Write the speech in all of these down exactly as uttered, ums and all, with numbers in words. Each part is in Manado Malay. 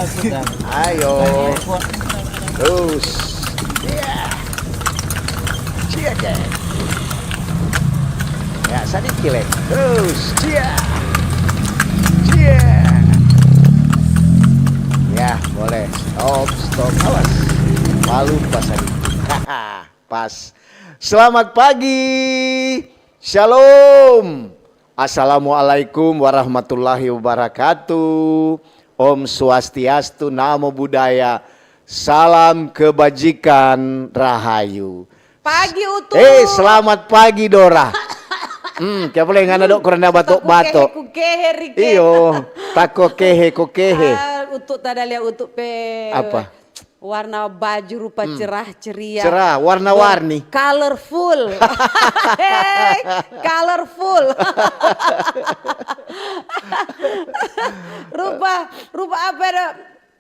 Ayo. Terus. Iya. Cia, cia. Ya, sadiki lei. Terus. Cia. Cia. Ya, boleh. Stop, stop. Awas. Malu pas sadiki. Pas. Selamat pagi. Shalom. Assalamualaikum warahmatullahi wabarakatuh. Om Swastiastu, Namo Buddhaya. Salam kebajikan, Rahayu. Pagi, Utu. Eh, selamat pagi, Dora. Hmm, kiapa lei ngana dok kurang batok-batok? Kukehe, kukehe, Rike. Iyo, tako kehe, kukehe. Ah, Utu tada lia Utu pe. Apa? Warna baju rupa cerah ceria. Cerah, warna-warni. Colorful. Hey, colorful. Rupa, rupa apa ada?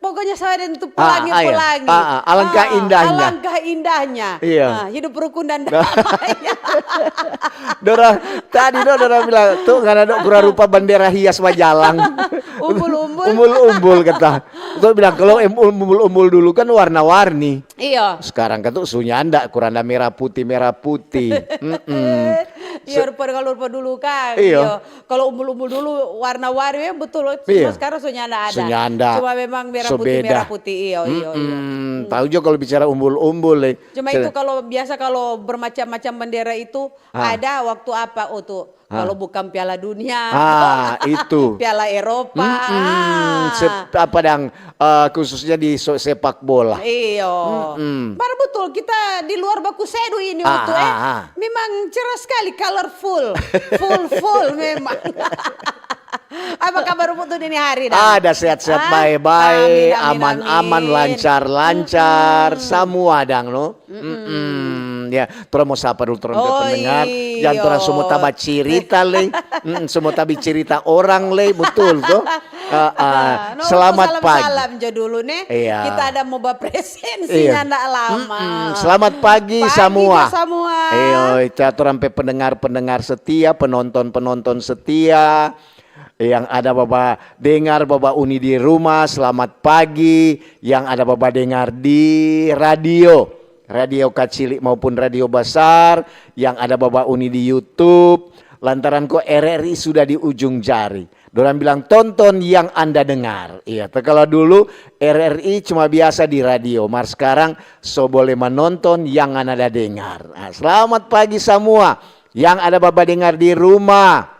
Pokoknya sama dengan tu pelangi-pelangi. Ah, alangkah indahnya. Alangkah indahnya. Iya. Ah, hidup rukun dan damai. Dora, tadi dong, Dora bilang, "Tuh, ngana dok kurang rupa bandera hias bajalang." Umbul-umbul. Umbul-umbul, kata. Tuh bilang, "Kalau em-, umbul-umbul dulu kan warna-warni." Iya. Sekarang katu su nyanda, kurang ada merah putih, merah putih. Mm-mm. Iya, rupa, kalau rupa dulu kan. Iya. Kalau umbul-umbul dulu warna-warni, ya betul. Cuma sekarang su nyanda ada. Su nyanda. Cuma memang merah putih, merah putih. Iya, iya, iya. Mm-mm. Tahu juga kalau bicara umbul-umbul, eh. Cuma itu kalau biasa, kalau bermacam-macam bendera itu ada waktu apa, oh, tuh. Kalau bukan Piala Dunia. Ah, itu. Piala Eropa. Mm-mm. Sep-, apa dang, eh, khususnya di so-, sepak bola. Iyo. Mm-mm. Mar betul, kita di luar baku sedu ini, ah, Utu, eh. Ah, ah. Memang cerah sekali, colorful. Full, full memang. Apa kabar Utu ini hari, dang? Ada sehat-sehat, bae-bae, aman-aman, lancar-lancar, semua, dang, no? Mm-mm. Ya, torang mo sapa dulu torang pe pendengar. Jangan torang so mo taba cirita lei. Mm, so mo tabi cirita orang lei, betul to? Ah, ah. Selamat pagi. Salam jo dulu ne. Iya. Kita ada mo bapresensi nyanda lama. Mm-mm. Selamat pagi samua. Iyo, itu torang pe pendengar-pendengar setia, penonton-penonton setia. Yang ada bapa dengar, bapa uni di rumah, selamat pagi. Yang ada bapa dengar di radio, radio kacili maupun radio basar, yang ada bapa uni di YouTube, lantaran ko R R I sudah di ujung jari. Dorang bilang, "Tonton yang Anda dengar." Iya, te kalau dulu R R I cuma biasa di radio, mar skarang so boleh manonton yang Anda dengar. Nah, selamat pagi samua yang ada bapa dengar di rumah.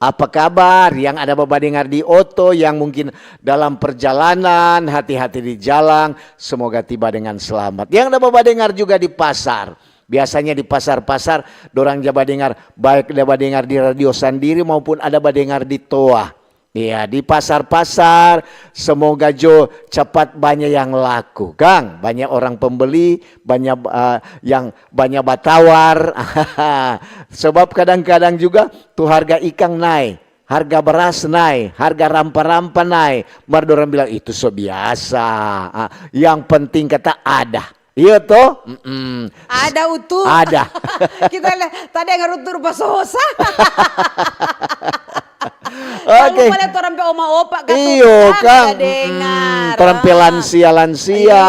Apa kabar yang ada bapa dengar di oto, yang mungkin dalam perjalanan, hati-hati di jalang, semoga tiba dengan selamat. Yang ada bapa dengar juga di pasar, biasanya di pasar-pasar, dorang ja badengar, baik da badengar di radio sandiri maupun ada badengar di toa. Iya, di pasar-pasar, semoga jo capat banya yang laku, kang. Banya orang pembeli, banya, eh, yang banya batawar. Sebab kadang-kadang juga tu harga ikang nae, harga beras nae, harga rampa-rampa nae. Mar dorang bilang, "Itu so biasa." Ah, yang penting kata ada. Iyo to? Mm-mm. Ada, Utu. Ada. Kita le-, tadi yang rutu rupa sosa. Oke. Jangan lupa lihat orang pe oma opa, katu. Iyo, kang. Ada dengar. Mm-mm. Orang pe lansia-lansia, iyo,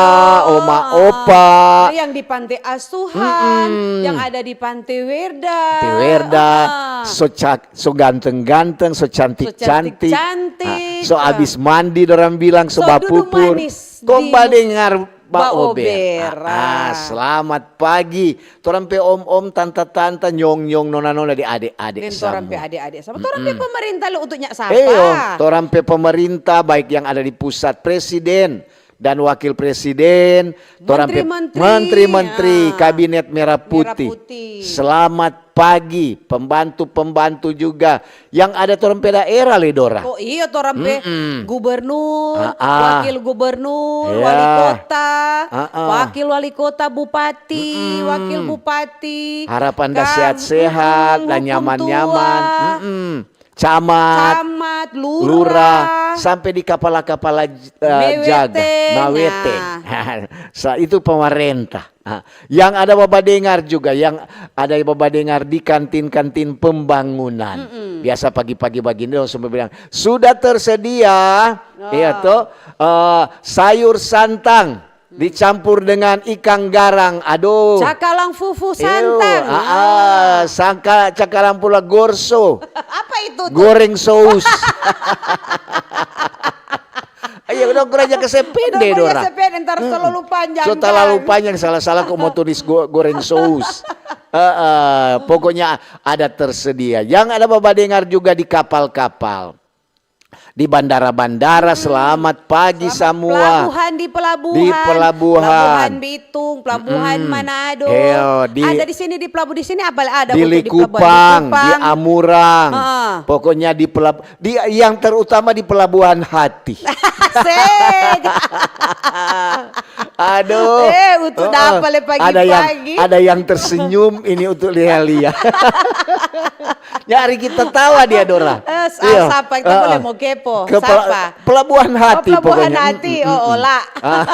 oma opa. Yang di panti asuhan, mm-mm, yang ada di panti werda. Panti werda, ah, so cak-, so ganteng-ganteng, so cantik-cantik. So cantik-cantik. Ah, so abis mandi, dorang bilang, so bapupur. So duduk manis. Kong badengar baober. Baober. Ah, ah, selamat pagi. Torang pe om-om, tanta-tanta, nyong-nyong, nona-nona, di ade-ade. Deng torang pe ade-ade sama. Torang pe pemerintah lo untuk nyak sapa? Eyo, torang pe pemerintah, baik yang ada di pusat, presiden dan wakil presiden, torang pe menteri-menteri, menteri-menteri, ah, kabinet merah putih. Merah putih. Selamat pagi, pembantu-pembantu juga yang ada torang pe daerah le, Dora. Oh iyo, torang pe gubernur, ah, ah, wakil gubernur, iya, wali kota, ah, ah, wakil wali kota, bupati, mm-mm, wakil bupati. Harap Anda sehat-sehat dan nyaman-nyaman. Mm-mm. Camat, camat, lurah, lurah. Sampe di kapala-kapala, eh, jaga. Mewete, nah. Mawete. Sa-, itu pemerintah. Ah, yang ada babadengar juga, yang ada babadengar di kantin-kantin pembangunan. Mm-mm. Biasa pagi-pagi bagini dong sampe bilang, "Sudah tersedia," oh, iya to, eh, sayur santang dicampur dengan ikang garang. Aduh. Cakalang fufu santang. Iyo, ah, ah, sangka-, cakalang pula gorso. Apa itu tuh? Goreng sous. Ayo dong, kurang jaga sepende, dong, kurang dora. Sepende, ntar terlalu panjang, so terlalu kan, panjang, salah-salah kok mau tulis go-, goreng sous. Heeh, pokoknya ada tersedia. Yang ada babadengar juga di kapal-kapal. Di bandara-bandara, hmm, selamat pagi, selamat semua. Pelabuhan, di pelabuhan. Di pelabuhan. Pelabuhan Bitung, pelabuhan, mm-mm, Manado. Iyo, di, ada di sini, di pelabuhan di sini apa ada di Likupang, di Amurang. Heeh. Pokoknya di pelab-, di, yang terutama di pelabuhan hati. Asik. Aduh. Eh, untuk heeh, dapa le pagi-pagi. Ada yang, ada yang tersenyum ini untuk lia-lia. Nyari kita tawa dia, Dora. Eh, s-, iyo. Sapa? Kita boleh mau kepo. Ke pela-, sapa? Pelabuhan hati, oh, pelabuhan pokoknya. Hati. Mm, mm, oh, mm, ola. Ah.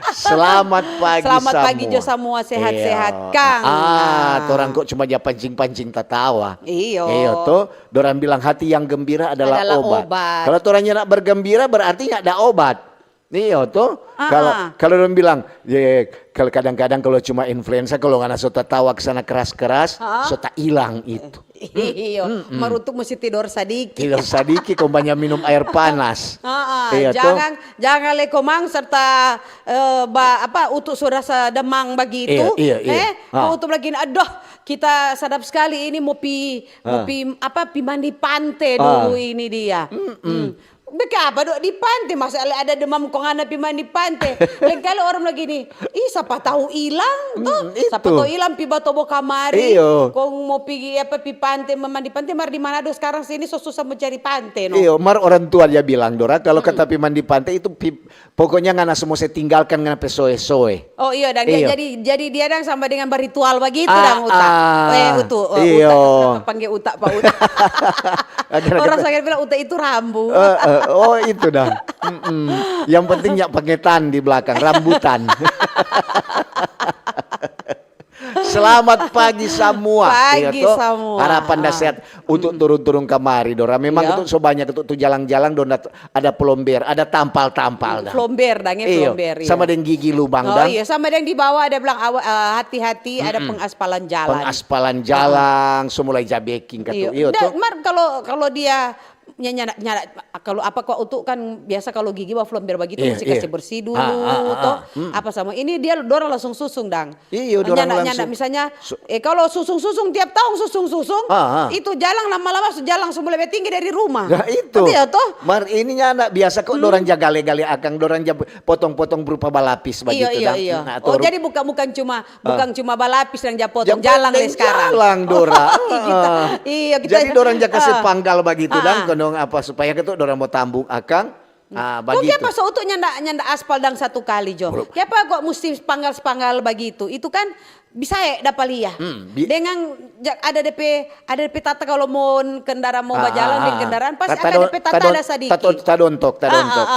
Selamat pagi, selamat pagi jo samua, sehat-sehat, iyo, kang. Ah, ah, torang kok cuma ja pancing-pancing tatawa. Iyo. Iyo, to. Dorang bilang hati yang gembira adalah obat. Adalah obat. Kalau torang nyanda bergembira, berarti nyanda obat. Iyo, to. Ah, kalau, ah, kalau dorang bilang, ye, kalau kadang-kadang kalau cuma influenza, kalau ngana so tatawa ke sana keras-keras, ah, so ta ilang itu. Iyo, mm-mm, mar untuk musti tidor sadiki. Tidor sadiki, kong banya minum aer panas. Heeh, iyo to? Jangan, jangan le komang serta, eh, ba-, apa, utu so rasa demang bagitu. Iyo, iyo, iyo. Eh, ah, kong utu lagi, "Adoh, kita sadap skali ini mo pi, mo ah, pi, apa, pi mandi pante ah, dulu ini dia." Mm-mm. Hmm. Bikiapa do di pante? Masa ada demam kong ngana pi mandi pante? Lain kali orang bilang gini, "Ih, sapa tau ilang to? Mm, itu. Sapa tau ilang pi batobo kamari, iyo, kong mo pigi apa, pi pante, mandi pante, mar di Manado skarang sini so susah mo cari pante, no?" Iyo, mar orang tua ja bilang, Dora, kalau kata pi mandi pante itu pi, pokoknya ngana semua se tinggalkan ngana pe soe-soe. Oh iyo, dang dia, iyo, jadi, jadi dia dang sama dengan baritual bagitu, ah, dang uta. Ah, eh, utu, oh, iyo, uta, kenapa pangge uta, pa uta? Orang sangat bilang uta itu rambu. Eh, eh, oh, itu dang. Mm-mm. Yang penting nyak pengetan di belakang, rambutan. Selamat pagi samua. Pagi samua. Harapan da sehat. Untuk turun-turun kamari, Dora. Memang itu so banyak itu tu jalang-jalang, dong ada plomber, ada tampal-tampal, dang. Plomber, dang, ya, iyo, plomber, iyo. Sama deng gigi lubang, dang. Oh, iyo, sama deng di bawah ada bilang, awa-, eh, hati-hati, ada pengaspalan jalan. Pengaspalan jalan, so mulai ja beking, katu. Iyo. Iyo, tu. Mar, kalau, kalau dia nya-, nyanda, nyanda, kalau apa kok, untuk kan biasa kalau gigi bawa plomber bagitu, iyo, mesti kasih bersih dulu, to. Apa sama ini, dia dorang langsung susung, dang. Iyo, dorang nyanda, langsung nyanda, misalnya, eh, kalau susung-susung tiap tahun susung-susung, itu jalang lama-lama su-, jalang so mulai tinggi dari rumah. Nah, itu. Iya, toh? Mar ini nyanda, biasa kok dorang ja gale-gale akang, dorang ja potong-potong berupa balapis bagitu, iyo, dang. Iyo. Nah, oh, jadi bukan, bukan cuma, bukan cuma balapis yang ja potong, jalang deh sekarang. Jalang, Dora. Kita, iyo, kita. Jadi dorang ja kasih panggal bagitu, dang, kondong apa, supaya ketu dorang mo tambung akang. Ah, bagitu. Kong kiapa so utu nyanda, nyanda aspal dang satu kali, jo? Kiapa kok musti spanggal-spanggal bagitu? Itu kan bisa e dapa lia. Hmm, bi- Dengan ja-, ada depe, ada depe tata kalau mo kendara, mo bajalan deng kendaraan, pasti ada depe tata ada sadiki. Tadontok, tadontok.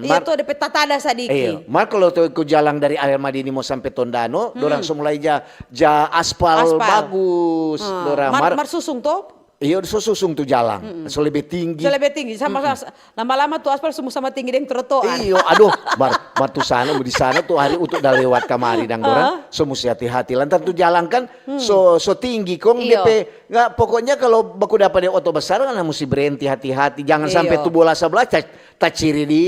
Iya, tu depe tata ada sadiki. Iya. Mar kalau tu ku jalang dari Air Madini mo sampe Tondano, dorang so mulai ja, ja aspal bagus, dorang mar, mar susung to? Iyo, so susung tu jalang. So lebe tinggi. So lebe tinggi, sama, sama, lama-lama tu aspal so mo sama tinggi deng trotoar. Iyo, aduh, mar, mar tu sana, di sana tu hari utu da lewat kamari dang dorang, so musti hati-hati. Lantaran tu jalang kan, so, so tinggi, kong depe, nga, pokoknya kalau baku dapa deng oto basar, ngana musti brenti hati-hati. Jangan sampe tu bola sabla ca-, taciri di,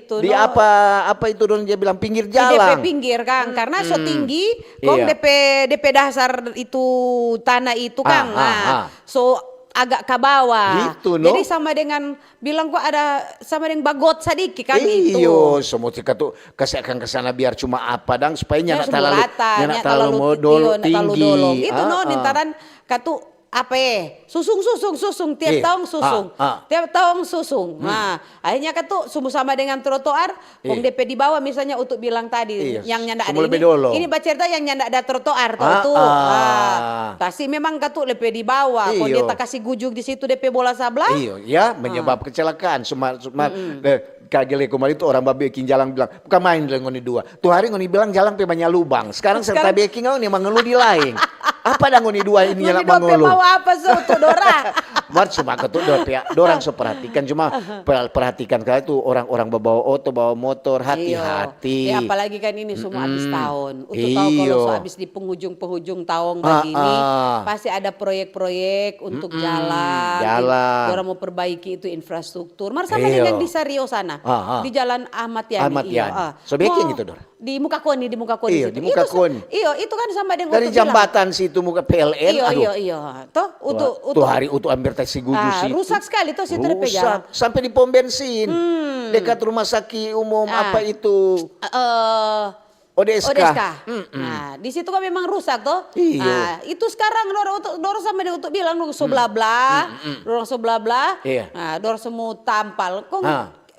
di apa, apa itu dong dia bilang, pinggir jalang. Di depe pinggir, kang, karena so tinggi, kong depe, depe dasar itu, tanah itu, kang. Nah, so agak ka bawah. Gitu, no? Jadi sama dengan bilang kok ada, sama deng bagot sadiki, kang, itu. Iyo, so musti katu kase akang ke sana biar cuma apa dang, supaya nyanda talalu, nyanda talalu mo dolo tinggi. Itu, no, nintaran katu apa e? Susung, susung, susung, tiap taong susung. Tiap taong susung. Nah, akhirnya katu sumu sama dengan trotoar, kong depe di bawah misalnya untuk bilang tadi, yang nyanda ada ini, ini bacerita yang nyanda ada trotoar to tu. Ah, pasti memang katu depe di bawah, kong dia ta kasi gujug di situ depe bola sabla. Iyo, ya, menyebab kecelakaan. Suma, suma, eh, kagele kemarin tu orang babeking jalang bilang, "Bukan main deng ngoni dua." Tu hari ngoni bilang jalang pe banya lubang. Sekarang serta beking ngoni mangelu di laeng. Apa dang ngoni dua ini nyanda mangelu? Bawa apa so tu dorang? Mar cuma katu dorang so perhatikan, cuma perhatikan kali tu orang-orang babawa oto, bawa motor, hati-hati. Ya, apalagi kan ini semua habis tahun. Utu tahu kalau so habis di penghujung-penghujung tahun begini, pasti ada proyek-proyek untuk jalan. Jalan. Orang mau perbaiki itu infrastruktur. Mar sama dengan di Sario sana, di Jalan Ahmad Yani. Ahmad Yani. So beking itu, Dor? Di muka koni, di muka koni. Iyo, di muka koni. Iyo, itu kan sama dengan dari jambatan situ muka P L N. Iyo, iyo, iyo. Toh, utu, utu hari utu amber taksi guju situ. Rusak sekali toh situ depe jalan. Sampai di pom bensin. Dekat rumah sakit umum apa itu? Eh, Odeska. Odeska. Nah, di situ kan memang rusak toh. Iyo. Nah, itu sekarang dorang utu, dorang sama dengan utu bilang dong so bla bla. Dorang so bla bla. Nah, dorang semua tampal. Kong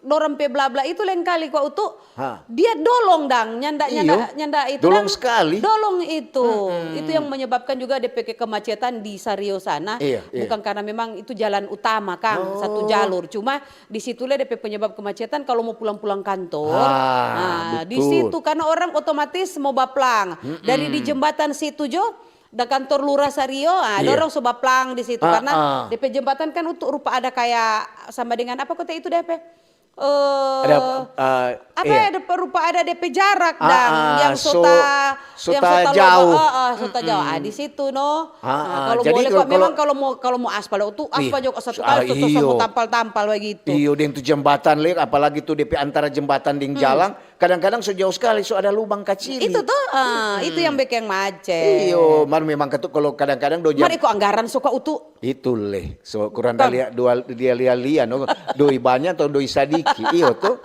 dorang pe bla bla itu lain kali kwa utu. Dia dolong dang, nyanda, nyanda, nyanda itu dolong sekali. Dolong itu. Itu yang menyebabkan juga depe kemacetan di Sario sana. Bukan karena memang itu jalan utama kang, satu jalur. Cuma di situ le depe penyebab kemacetan kalau mau pulang-pulang kantor. Nah, di situ karena orang otomatis mau baplang dari di jembatan situ jo, da kantor lurah Sario, ah, dorang so baplang di situ karena depe jembatan kan untuk rupa ada kayak sama dengan apa kota itu depe? Eh, ada, eh, apa ya, depe rupa ada depe jarak dan yang sota, yang sota jauh. Heeh, sota jauh. Ah, di situ no. Nah, kalau jadi boleh kok memang kalau mau, kalau mau aspal itu aspal juga satu kali itu sama tampal-tampal begitu. Iyo, deng tu jembatan le, apalagi tu depe antara jembatan deng jalang, kadang-kadang so jauh sekali so ada lubang kacili. Itu tuh, ah, itu yang bikin macet. Iyo, mar memang katu kalau kadang-kadang do jam. Mar iko anggaran suka utu. Itu le, so kurang lia, dua, dia lia-lia no, doi banya atau doi sadiki, iyo to.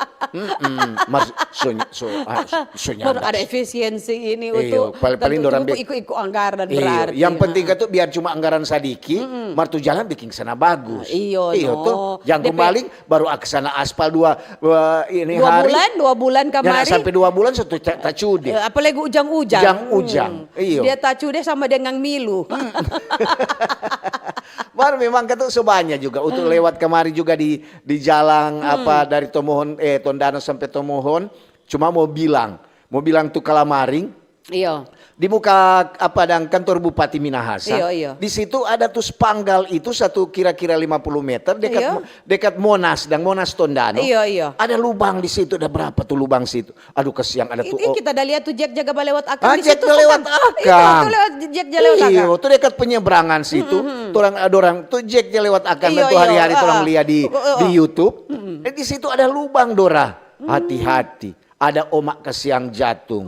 Mar so, so, ah, so nyanda. Ada efisiensi ini untuk paling-paling dorang iko-iko anggaran berarti. Yang penting katu biar cuma anggaran sadiki, mar tu jalan bikin sana bagus. Iyo to. Jang kembali baru aksana aspal dua, ini hari. Dua bulan, dua bulan kamari. Sampai dua bulan satu tacude. Apalagi ujang-ujang. Ujang-ujang. Iyo. Dia tacude sama dengan milu. Mar memang katu so banya juga untuk lewat kamari juga di, di jalang apa dari Tomohon, eh, Tondano sampai Tomohon. Cuma mau bilang, mau bilang tu Kalamaring. Iyo. Di muka apa dang kantor Bupati Minahasa. Iyo, iyo. Di situ ada tu spanggal itu satu kira-kira lima puluh meter dekat, dekat Monas dang Monas Tondano. Iyo, iyo. Ada lubang di situ, ada berapa tu lubang situ? Aduh kasiang ada tu. Kita da lia tu Jack jaga balewat akang di situ. Jack balewat akang. Iyo, tu dekat penyeberangan situ. Torang ada orang tu Jack ja lewat akang dan tu hari-hari torang lia di, di YouTube. Eh, di situ ada lubang, Dora. Hati-hati. Ada omak kasiang jatung.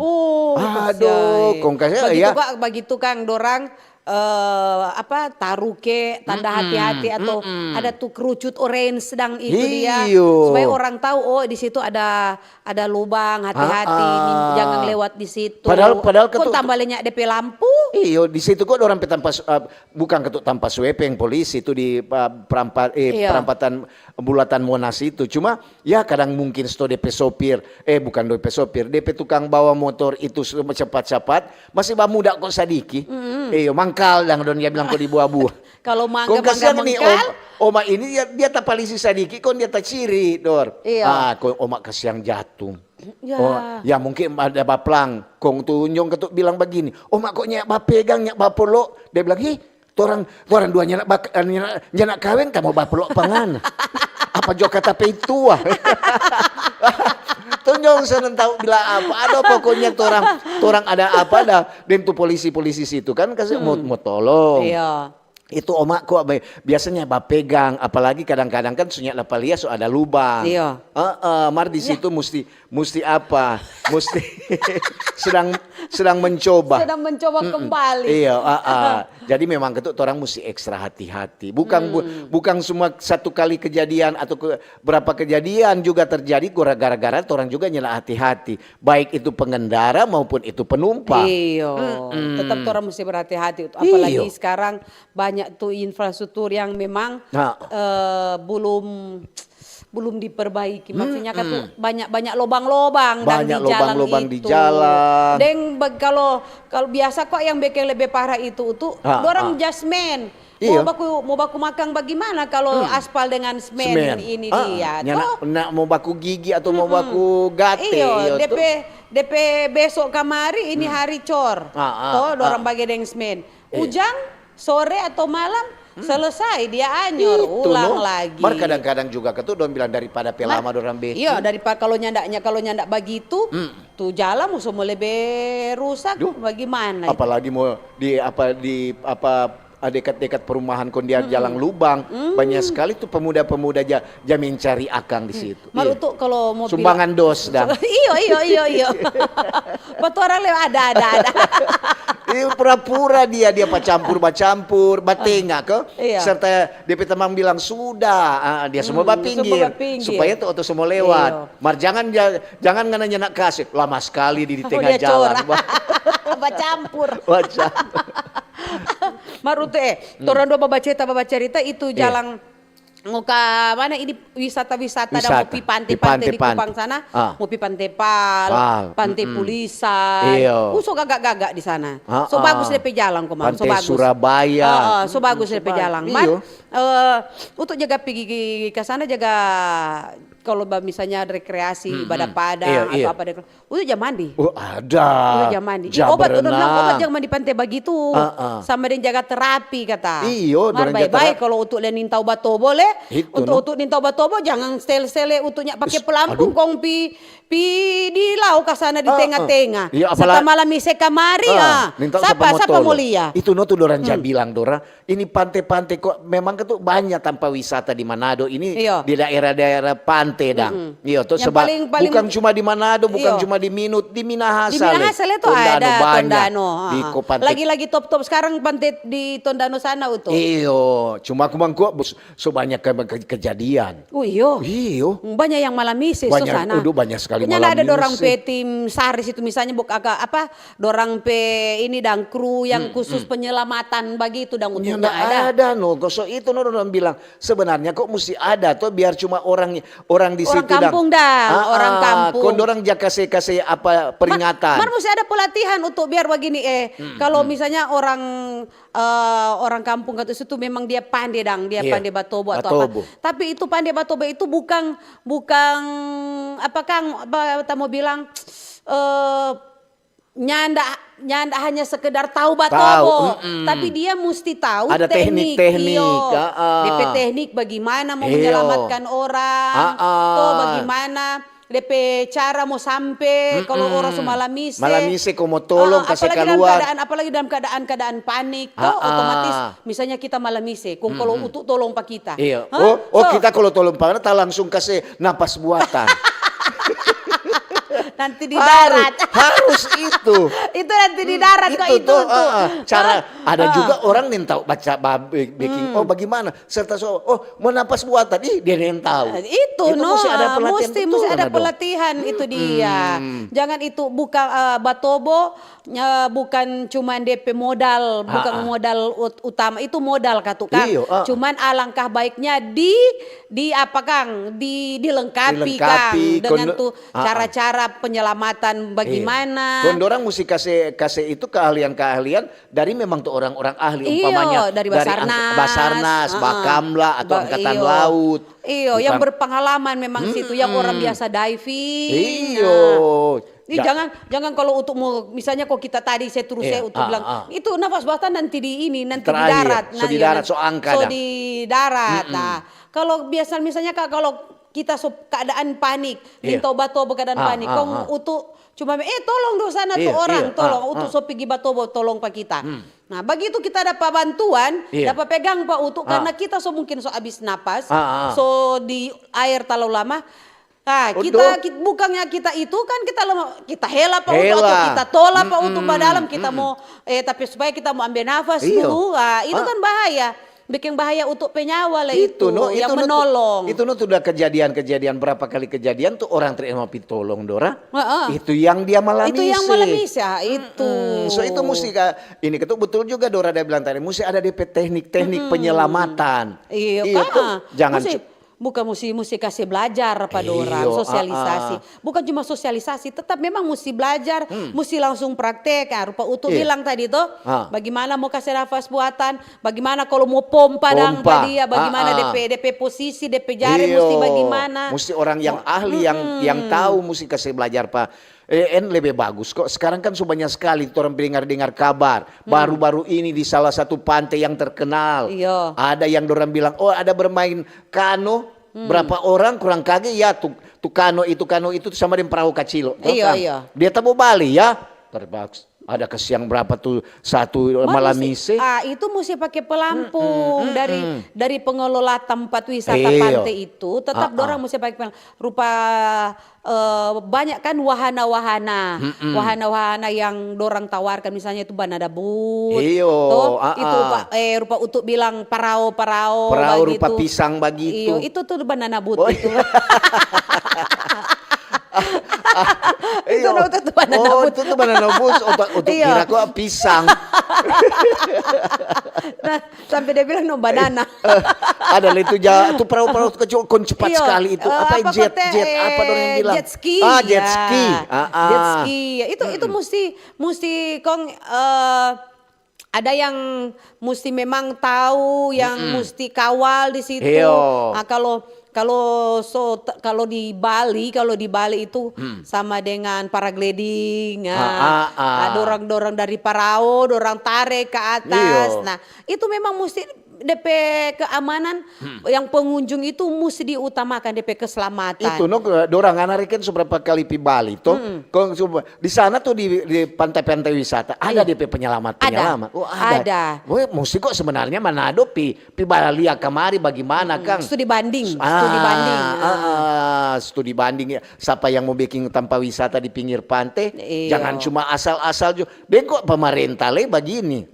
Aduh, kong kasiang. Bagitu kang dorang eh, apa, taruke tanda hati-hati atau ada tu kerucut orange sedang itu dia. Supaya orang tahu, oh, di situ ada, ada lubang, hati-hati, jangan lewat di situ. Padahal, padahal kong tambah lenyap depe lampu. Iyo, di situ kok orang pe tampa, eh, bukan ketuk tampa sweeping polisi itu di, eh, perampa-, eh, perampatan bulatan Monas itu. Cuma ya kadang mungkin sto depe sopir, eh, bukan depe sopir, depe tukang bawa motor itu cepat-cepat, masih bamuda kok sadiki. Iyo, mangkal dang dong dia bilang kok di bua-bua. Kalau mangga, kong kasiang ni mangkal. Oma ini dia, dia tapalisi sadiki, kong dia taciri, Dor. Iya. Ah, kong oma kasiang jatung. Ya. Oh, ya mungkin ada baplang. Kong tu nyong ketuk bilang bagini, "Oma kok nyak bapegang, nyak bapolo?" Dia bilang, "Hi, torang, torang dua nyana bak-, nyana, nyana kaweng, kamu bapolo pangan?" Apa jo kata pe itu, ah. Tu nyong seneng tau bilang apa. Ada pokoknya torang, torang ada apa dah. Deng tu polisi-polisi situ kan kasi mo, mo tolong. Iya. Itu oma kok biasanya bapegang, apalagi kadang-kadang kan sunya dapa lia so ada lubang. Iya. Heeh, mar di situ musti Musti apa? Musti sedang sedang mencoba. Sedang mencoba kembali. Iya, ah, ah. Jadi memang itu orang mesti ekstra hati-hati. Bukan bu- hmm. bukan semua satu kali kejadian atau ke, berapa kejadian juga terjadi gara-gara orang juga nyala hati-hati. Baik itu pengendara maupun itu penumpang. Iyo, mm. Tetap orang mesti berhati-hati. Apalagi iyo. Sekarang banyak tuh infrastruktur yang memang nah. Uh, belum belum diperbaiki. Maksudnya kan tuh banyak-banyak lobang-lobang dan banyak di jalan lobang-lobang itu. Di jalan. Deng kalau kalau biasa kok yang bikin lebih parah itu tuh ha, dorang ha. Jasmen. Iyo. Mau baku mau baku makan bagaimana kalau hmm. Aspal dengan semen, semen. Ini ah, dia. Nyana, nak mau baku gigi atau hmm. Mau baku gate. Iyo, iyo DP tuh. DP besok kamari ini hmm. Hari cor. Ah, ah, toh dorang ah. Bagi deng semen. Iyo. Ujang sore atau malam hmm. Selesai dia anyor itu, ulang no? Lagi. Mar kadang-kadang juga ketu dong bilang daripada pelama dorang beking. Iya, daripada kalau nyandaknya kalau nyandak begitu, hmm. Tuh jalan musuh mau lebih rusak Duh, bagaimana? Apalagi mau di apa di apa dekat-dekat perumahan kon dia hmm. Jalan lubang, hmm. Banyak sekali tuh pemuda-pemuda ja, ja mencari akang di situ. Mar utu kalau mau sumbangan dos dang. Iyo iyo iyo iyo. Patuaran lewat ada ada ada. Ini pura-pura dia dia bacampur bacampur batenga ke iya. Serta dia pe tamang bilang sudah, ah, dia semua hmm, bapinggir supaya tu oto semua lewat. Iyo. Mar jangan jangan ngana nyanda kasih lama sekali di, di tengah jalan. Bacampur. Bacampur. Mar utu eh, hmm. Torang dua babacerita babacerita itu iya. Jalan. Mo ka mana ini wisata-wisata dan mo pi pante-pante di Kupang sana, ah. Mo pi Pante Pal, Pante Pulisan, iyo. Uso gaga-gaga di sana. Ah, so bagus depe jalang komang, so bagus. Surabaya. Ah, so bagus depe jalang. Mar, eh, untuk jaga pigi ka sana jaga kalau misalnya rekreasi, ibadah pada atau apa dek Utu ja mandi. Oh, ada. Utu ja mandi. Ih, obat udah bilang obat jangan mandi pante bagitu. Uh, uh. Sama deng jaga terapi kata. Iyo, mar bae-bae kalau utu le nintau batobo le. Utu utu nintau batobo jangan sel-sele utunya pake pelampung kong pi pi di lau ka sana di tenga-tenga. Iya, sata malam ise kamari ah. Sapa sapa mo lia. Itu no tu dorang ja bilang dorang. Ini pante-pante kok memang itu banyak tampa wisata di Manado ini iyo. Di daerah-daerah pante dang. Mm-hmm. Iyo tuh sebab paling, paling, bukan cuma di Manado, bukan iyo. Cuma di Minut, di Minahasa. Di Minahasa le tuh ada Tondano, banyak. Tondano. Di Kopante. Lagi-lagi top-top sekarang pante di Tondano sana utuh. Iyo, cuma aku mangkok so banyak ke, ke, kejadian. Oh iyo. Iyo. Banyak yang malam misis banyak, sana. Udah banyak sekali malam misis. Ada dorang pe tim saris itu misalnya buk apa dorang pe ini dang kru yang khusus penyelamatan bagitu dang untuk ada. Ada no, so itu no orang bilang sebenarnya kok mesti ada tuh biar cuma orang orang di situ kampung dang, orang kampung. Kon dorang ja kase kase apa peringatan. Mar mesti ada pelatihan untuk biar begini eh kalau misalnya orang uh, orang kampung kata situ memang dia pande dang, dia pande batobo atau apa. Tapi itu pande batobo itu bukan bukan apa kang apa kita mau bilang uh, nyanda nyanda hanya sekedar tahu batobo, tapi dia mesti tahu ada teknik, teknik, teknik iyo, uh, uh. Depe teknik bagaimana mau menyelamatkan orang, uh, uh. Atau bagaimana depe cara mo sampe kalo orang so malamise. Malamise ko mo tolong kase kaluar. Apalagi dalam keadaan, apalagi dalam keadaan-keadaan panik to, otomatis misalnya kita malamise, kong kalo utu tolong pa kita. Iya. Oh, kita kalo tolong pa kita langsung kase napas buatan. Nanti di darat. Harus itu. Itu nanti di darat kok itu. Cara ada juga orang yang tahu baca baking. Oh, bagaimana? Serta so, oh, mo napas buatan, ih dia yang tahu. Itu no, musti ada pelatihan, musti ada pelatihan itu dia. Jangan itu bukan batobo, bukan cuma depe modal, bukan modal utama, itu modal katu kang. Cuman alangkah baiknya di di apa kang, di dilengkapi kang dengan tu cara-cara penyelamatan bagaimana. Kon dorang musti kase kase itu keahlian-keahlian dari memang tu orang-orang ahli, umpamanya dari Basarnas, Bakamla atau Angkatan Laut. Iyo, yang berpengalaman memang situ, yang orang biasa diving. Iyo. Ini jangan jangan kalau untuk mau misalnya kok kita tadi saya terus saya untuk bilang itu nafas buatan nanti di ini nanti di darat, so di darat, so angka so di darat. Nah, kalau biasa misalnya kak kalau kita so keadaan panik, nintau batobo keadaan panik, kong utu cuma eh tolong dong sana tu orang, tolong utu so pigi batobo tolong pa kita. Nah, bagitu kita dapa bantuan, dapa pegang pa utu karena kita so mungkin so abis napas, so di air talalu lama, Ah, kita, kit-, bukannya kita itu kan kita lem-, kita hela pa utu atau kita tola pa utu pa dalam, kita mo, eh, tapi supaya kita mo ambe nafas dulu. Ah, itu kan bahaya. Bikin bahaya untuk pe nyawa lah itu, yang menolong. Itu no, itu no sudah kejadian-kejadian, berapa kali kejadian tu orang tere mo pi tolong, Dora. Heeh. Itu yang dia malamise. Itu yang malamise, ah, itu. Mm-mm. So, itu musti ka-, ini ketu betul juga Dora ada bilang tadi, musti ada depe teknik-teknik penyelamatan. Iya, itu jangan musti, bukan musti, musti kase blajar pa dorang, sosialisasi. Bukan cuma sosialisasi, tetap memang musti blajar, musti langsung praktek. Ah, rupa Utu bilang tadi to, bagimana mo kase nafas buatan, bagimana kalo mo pompa dang pa dia, bagimana depe, depe posisi, depe jari musti bagimana. Musti orang yang ahli, yang, yang tahu, musti kase blajar pa. Eh, en lebe bagus kok. Sekarang kan su banya skali torang pe dengar-dengar kabar. Baru-baru ini di salah satu pante yang terkenal, ada yang dorang bilang, "Oh, ada bermain kano." Berapa orang kurang kage, ya, tu, tu kano itu, kano itu sama deng perahu kacil, to kan? Dia tabo bale, ya. Terpaksa. Ada kasiang berapa tu satu malamise. Ah, itu musti pake pelampung dari, dari pengelola tempat wisata pante itu, tetap dorang musti pake pelam-, rupa, eh, banyak kan wahana-wahana, wahana-wahana yang dorang tawarkan, misalnya itu banana boat, to, itu rupa, eh, rupa Utu bilang parao-parao bagitu. Parao rupa pisang bagitu. Iyo, itu tuh banana boat itu. Itu no, itu tuh banana boat. Oh, itu tuh banana boat, untuk, untuk kira kok pisang. Nah, sampe dia bilang, "No banana." Eh, ada lah itu ja-, tu perahu-perahu kecil, kon cepat sekali itu. Apa, jet, jet, apa dong yang bilang? Jet ski. Ah, jet ski. Jet ski. Ya, itu, itu musti, musti kong, eh, ada yang musti memang tahu, yang musti kawal di situ. Iyo. Ah, kalau, kalau so, t-, kalau di Bali, kalau di Bali itu sama dengan paragliding. Ah, ah, dorang-dorang dari parao, dorang tarik ke atas. Iyo. Nah, itu memang musti depe keamanan, yang pengunjung itu musti diutamakan depe keselamatan. Itu no, dorang ngana reken so berapa kali pi Bali to. Kong so, di sana tuh di, di pantai-pantai wisata ada depe penyelamat-penyelamat. Oh, ada. Ada. Weh, musti kok sebenarnya Manado pi, pi balia kamari bagimana, kang? Studi banding, studi banding. Ah, studi banding ya. Sapa yang mo beking tampa wisata di pinggir pante, jangan cuma asal-asal jo. Deng kok pemerintah le bagini.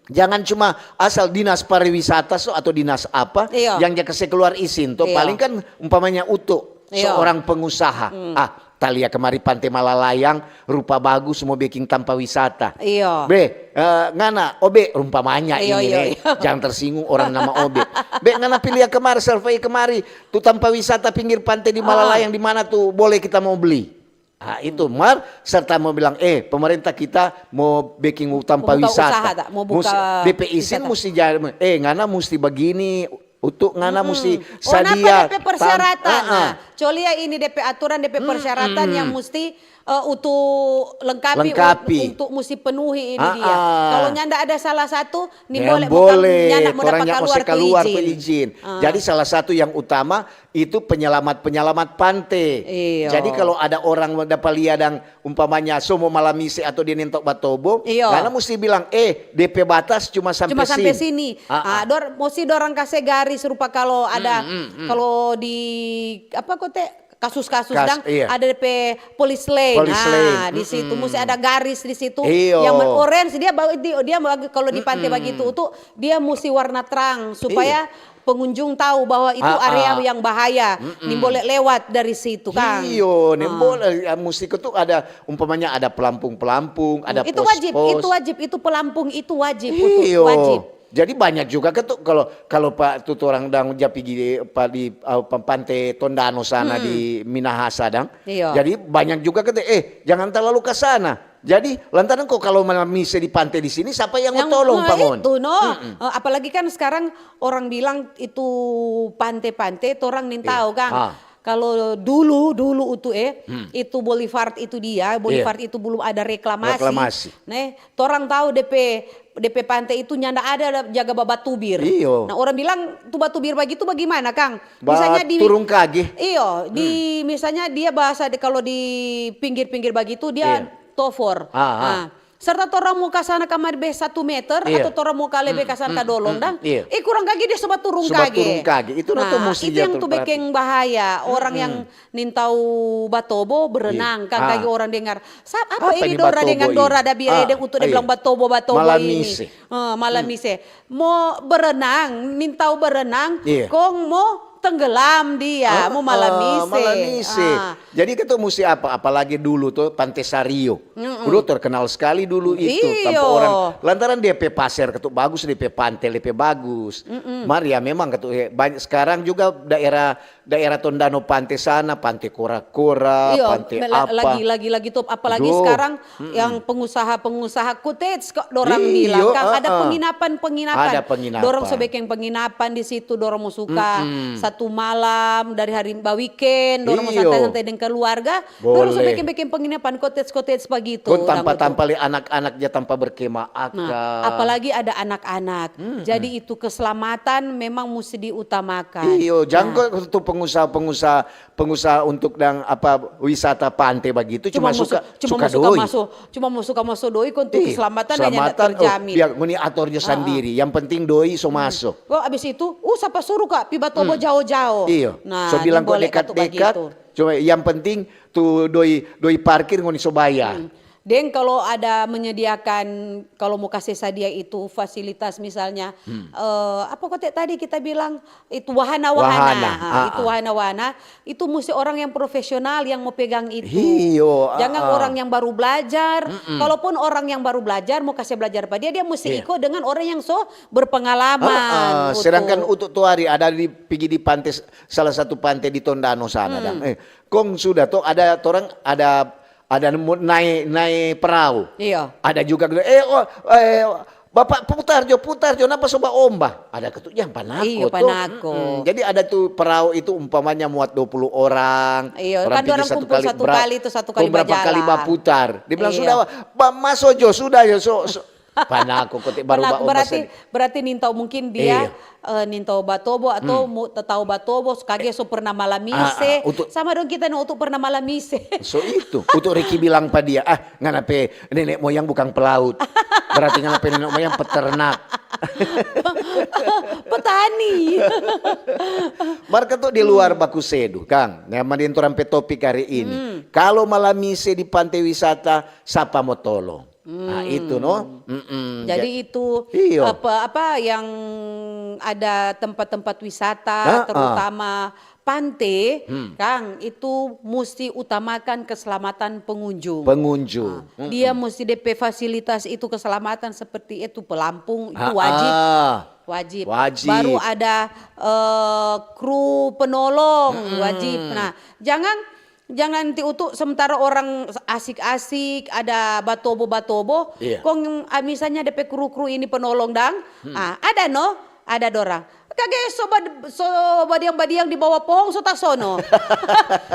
Jangan cuma asal dinas pariwisata so atau dinas apa yang ja kase keluar izin to. Paling kan umpamanya Utu, seorang pengusaha. Ah, talia kemari Pante Malalayang, rupa bagus mo beking tampa wisata. Iyo. Be, eh, ngana, Obe, rumpamanya ini ne, jang tersinggung orang nama Obe. Be, ngana pi lia kemari, survei kemari, tu tampa wisata pinggir pante di Malalayang di mana tu boleh kita mo beli. Ah, itu, mar, serta mo bilang, "Eh, pemerintah kita mo beking tampa wisata." Mo buka usaha, tak? Mo buka wisata. Depe izin musti jadi, eh, ngana musti bagini, Utu ngana musti sadia. Oh, napa depe persyaratan? Ah, ah. Nah, co lia ini depe aturan, depe persyaratan yang musti, eh, Utu lengkapi, lengkapi. Un-, untuk musti penuhi ini dia. Ah, ah. Kalau nyanda ada salah satu, ni boleh, nyanda mo dapa kaluar tu izin. Ah. Jadi salah satu yang utama, itu penyelamat-penyelamat pante. Iyo. Jadi, kalau ada orang dapa lia dang umpamanya so mo malamise atau dia nentok batobo, ngana musti bilang, "Eh, depe batas cuma sampe sini." Cuma sampe sini. Ah, ah. Ah, dor-, musti dorang kase garis rupa kalau ada, kalau di, apa kote, kasus-kasus dang, ada depe police lane. Police lane. Di situ musti ada garis di situ. Iyo. Yang orange, dia ba-, di-, dia bagi-, kalau di pante bagitu, tu dia musti warna terang supaya pengunjung tahu bahwa itu area yang bahaya, ni boleh lewat dari situ, kang. Iyo, ni boleh, ya, musti tu ada, umpamanya ada pelampung-pelampung, ada pos-pos. Itu wajib, itu wajib, itu pelampung itu wajib, Utu, wajib. Iyo. Jadi banyak juga kan tu kalau, kalau pa, tu orang dang ja pigi di, pa di, uh, pa, Pante Tondano sana di Minahasa dang. Iyo. Jadi banyak juga kan, eh, jangan terlalu ke sana. Jadi, lantaran ko kalo malamise di pante di sini, sapa yang mo tolong pa ngoni? Itu, no. Eh, apalagi kan sekarang orang bilang itu pante-pante, torang nintau, kang. Ah. Kalo dulu, dulu itu, eh, itu Boulevard itu dia, Boulevard itu belum ada reklamasi. Reklamasi. Neh, torang tau depe, depe pante itu nyanda ada jaga babatubir. Iyo. Nah, orang bilang, "Tu batubir bagitu bagimana, kang?" Misalnya di, baturung kage. Iyo, di, misalnya dia bahasa di, kalo di pinggir-pinggir bagitu, dia tofor. Ah, ah. Nah, Serta torang mo ka sana kamari be satu meter, iya, atau torang mo ka lebe ka sana ka dolong dang, iya, eh, kurang kage dia so baturung kage. Itu nah, itu yang tu bekeng bahaya. Orang yang nintau batobo berenang, kang, kage orang dengar, "Sap, apa ini dora dengan dora da bia deng utu da bilang batobo, batobo ini?" Malam mise. Mo berenang, nintau berenang, kong mo tenggelam dia, mo malam mise. Jadi kita musti apa? Apalagi dulu tuh Pante Sario. Udah terkenal sekali dulu itu tanpa orang. Lantaran dia pe pasir ketuk bagus, dia pe pante dia pe bagus. Mar ya memang ketuk, eh, banyak sekarang juga daerah, daerah Tondano Pante sana, Pante Kora-Kora, Pante apa. Lagi, lagi, lagi top. Apalagi sekarang yang pengusaha-pengusaha cottage kok dorang bilang, kang, ada penginapan-penginapan. Ada penginapan. Dorang so bekeng penginapan di situ, dorang mo suka satu malam dari hari ba weekend, dorang mo santai-santai deng keluarga, dorang so bekeng-bekeng penginapan, cottage-cottage bagitu. Kong tampa-tampa le anak-anak ja tampa berkema akang. Nah, apalagi ada anak-anak. Jadi itu keselamatan memang musti diutamakan. Iyo, jang ko tu pengusaha-pengusaha pengusaha untuk dang apa wisata pante bagitu cuma suka, cuma suka doi. Cuma mo suka maso doi kong tu keselamatan hanya terjamin. Biar ngoni ator jo sandiri, yang penting doi so maso. Kong abis itu, uh, sapa suru ka pi batobo jao-jao. Iyo. Nah, so bilang ko dekat-dekat, cuma yang penting tu doi, doi parkir ngoni so bayar. Deng kalau ada menyediakan, kalau mo kase sadia itu fasilitas misalnya, eh, apa kote tadi kita bilang, itu wahana-wahana. Wahana, itu wahana-wahana, itu musti orang yang profesional yang mo pegang itu. Iyo, jangan orang yang baru belajar. Kalaupun orang yang baru belajar, mo kase belajar pa dia, dia musti iko dengan orang yang so berpengalaman. Sedangkan utu tu hari ada di, pigi di pante, salah satu pante di Tondano sana dang. Eh, kong sudah to, ada torang ada ada nemu nae, nae perau. Iyo. Ada juga, eh, oh, eh, Bapak putar jo, putar jo, napa so baomba? Ada ketu, jang panako. Iyo, panako. Jadi ada tu perau itu umpamanya muat dua puluh orang. Iyo, kan dorang kumpul satu kali tu, satu kali bajalan. Berapa kali baputar? Dia bilang, "Sudah, ba, maso jo, sudah jo, so, so." Panako kote baru baomba. Berarti, berarti nintau mungkin dia eh, nintau batobo atau tatau batobo, kage so pernah malamise. Sama dong kita no utu pernah malamise. So itu, utu Ricky bilang pa dia, "Ah, ngana pe nene moyang bukang pelaut. Berarti ngana pe nene moyang peternak." Petani. Mar katu di luar baku sedu, kang. Nah, ma deng torang pe topik hari ini. Kalo malamise di pante wisata, sapa mo tolong? Nah, itu no. Jadi itu apa, apa yang ada tempat-tempat wisata, terutama pante, kang, itu musti utamakan keselamatan pengunjung. Pengunjung. Dia musti depe fasilitas itu keselamatan seperti itu, pelampung itu wajib. Wajib. Baru ada, eh, kru penolong, wajib. Nah, jangan Jangan ti utu sementara orang asik-asik, ada batobo-batobo, kong, ah, misalnya depe kru-kru ini penolong dang, ah, ada no, ada dorang. Kage so bad-, so badiang-badiang di bawa pohong so tasono.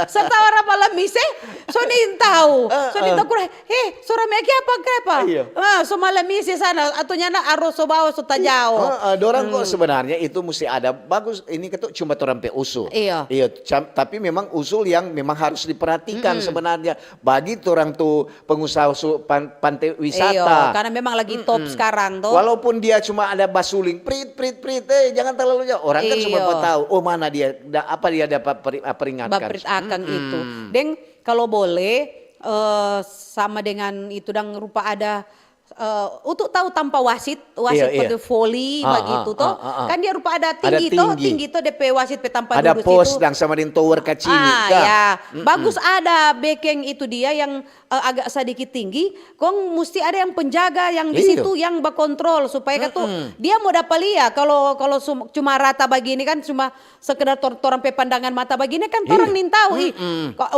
Serta orang malamise, so nintau, so nintau kura, "He, so rame kiapa, kiapa?" Ah, so malamise sana, atau nyanda aro so bawa so tajao. Dorang kok sebenarnya itu musti ada bagus, ini ketu cuma torang pe usul. Iyo. Iyo, tapi memang usul yang memang harus diperhatikan sebenarnya bagi torang tu pengusaha su-, pan-, pante wisata. Iyo, karena memang lagi top sekarang tuh. Walaupun dia cuma ada basuling, prit, prit, prit, eh, jangan terlalu jauh. Orang kan cuma mau tahu, oh, mana dia, da-, apa dia dapat peri-, ah, peringatkan. Baprit akang itu. Deng, kalau boleh, eh, sama dengan itu dang rupa ada eh, utu tahu tampa wasit, wasit pada voli bagitu to. Kan dia rupa ada tinggi to, tinggi to depe wasit pe tampa duduk situ. Ada pos dang sama deng tower kacili. Ah, ya. Bagus ada bekeng itu dia yang, eh, agak sadikit tinggi, kong musti ada yang penjaga yang di situ yang bakontrol supaya katu dia mo dapa lia. Kalau, kalau cuma rata bagini kan cuma sekedar tor-, torang pe pandangan mata bagini kan torang nintau, ih,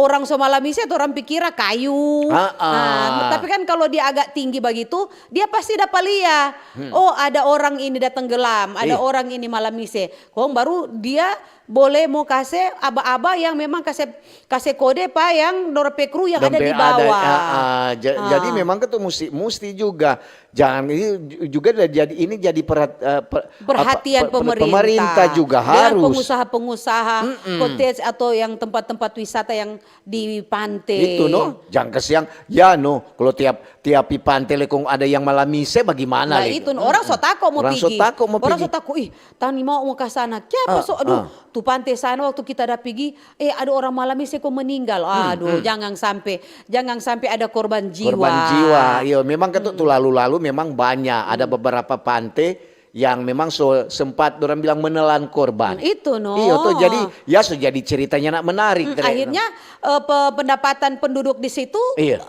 orang so malamise torang pikira kayu. Nah, tapi kan kalau dia agak tinggi bagitu, dia pasti dapa lia. Oh, ada orang ini da tenggelam, ada orang ini malam mise. Kong baru dia boleh mo kase aba-aba yang memang kase, kase kode pa yang dora pe kru yang ada di bawah. Ah, ah, ja-, jadi memang itu musti, musti juga. Jangan ini ju-, juga da-, jadi, ini jadi perat-, eh, per-, apa, Perhatian per-, per-, pemerintah. Pemerintah juga dengan harus. Pengusaha-pengusaha, cottage atau yang tempat-tempat wisata yang di pante. Itu no, jang kasiang. Ya no, kalau tiap, tiap pi pante le kong ada yang malam mise, bagaimana le? Itu no, orang so tako mo pigi. Orang so tako mo pigi. Orang so tako, "Ih, tani mau mo ka sana." Kiapa so, aduh, tu pante sana waktu kita ada pigi, eh, ada orang malam mise kong meninggal. Aduh, jangan sampe, jangan sampe ada korban jiwa. Korban jiwa, iyo. Memang kan tu, tu lalu-lalu memang banyak. Ada beberapa pante yang memang so sempat dorang bilang menelan korban. Hmm, itu no. Iyo to, jadi ya so jadi ceritanya nak menarik. Akhirnya, eh, pe-, pendapatan penduduk di situ, eh,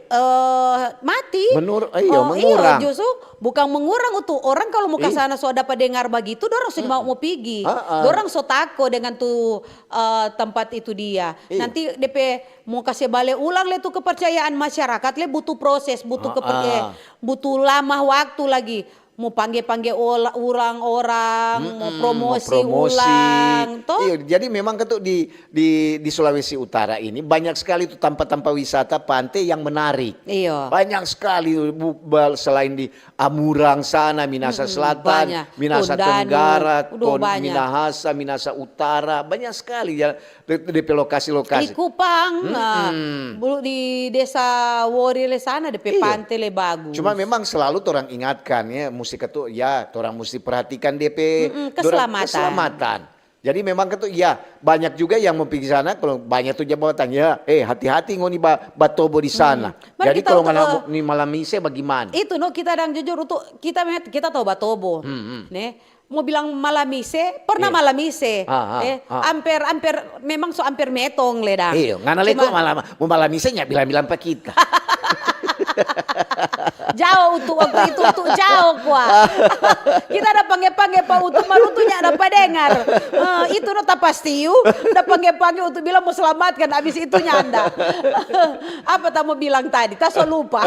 mati. Menur-, iyo, mengurang. Justru bukan mengurang tu. Orang kalau mo ka sana so dapa dengar bagitu, dorang so mau mo pigi. Dorang so tako dengan tu, eh, tempat itu dia. Nanti depe mo kase bale ulang le tu kepercayaan masyarakat le butuh proses, butuh keper-, eh, butuh lama waktu lagi. Mo pangge-pangge ola-, orang-orang, mo promosi ulang, to? Iyo, jadi memang kan tu di, di, di Sulawesi Utara ini banyak sekali tu tampa-tampa wisata pante yang menarik. Iyo. Banyak sekali, bu-, bal-, selain di Amurang sana, Minasa Selatan, Minasa Tenggara, Minahasa, Minasa Utara, banyak sekali ya. De-, depe lokasi-lokasi. Likupang, nah, bulu di Desa Wori le sana depe pante le bagus. Cuma memang selalu torang ingatkan ya, musti ketu-, ya, torang musti perhatikan depe keselamatan. Jadi memang ketu-, ya, banyak juga yang mo pigi sana, kalau banyak tu jabatan, ya, eh, hati-hati ngoni ba-, batobo di sana. Jadi kalau ngana mo-, ni malam mise, bagimana? Itu no, kita dang jujur, untuk kita, kita tau batobo. Ne? Mo bilang malam mise, pernah malam mise. Eh, amper, amper, memang so amper metong le dang. Iyo, ngana le ko malam, mo malam mise nya bilang-bilang pa kita. Jao Utu waktu itu, Utu jao kwa. Kita ada pangge-pangge pa Utu, mar Utu nya ada pa dengar. Eh, itu no tapastiu, ada pangge-pangge Utu bilang mo selamatkan, abis itu nyanda. Apa ta mo bilang tadi? Ta so lupa.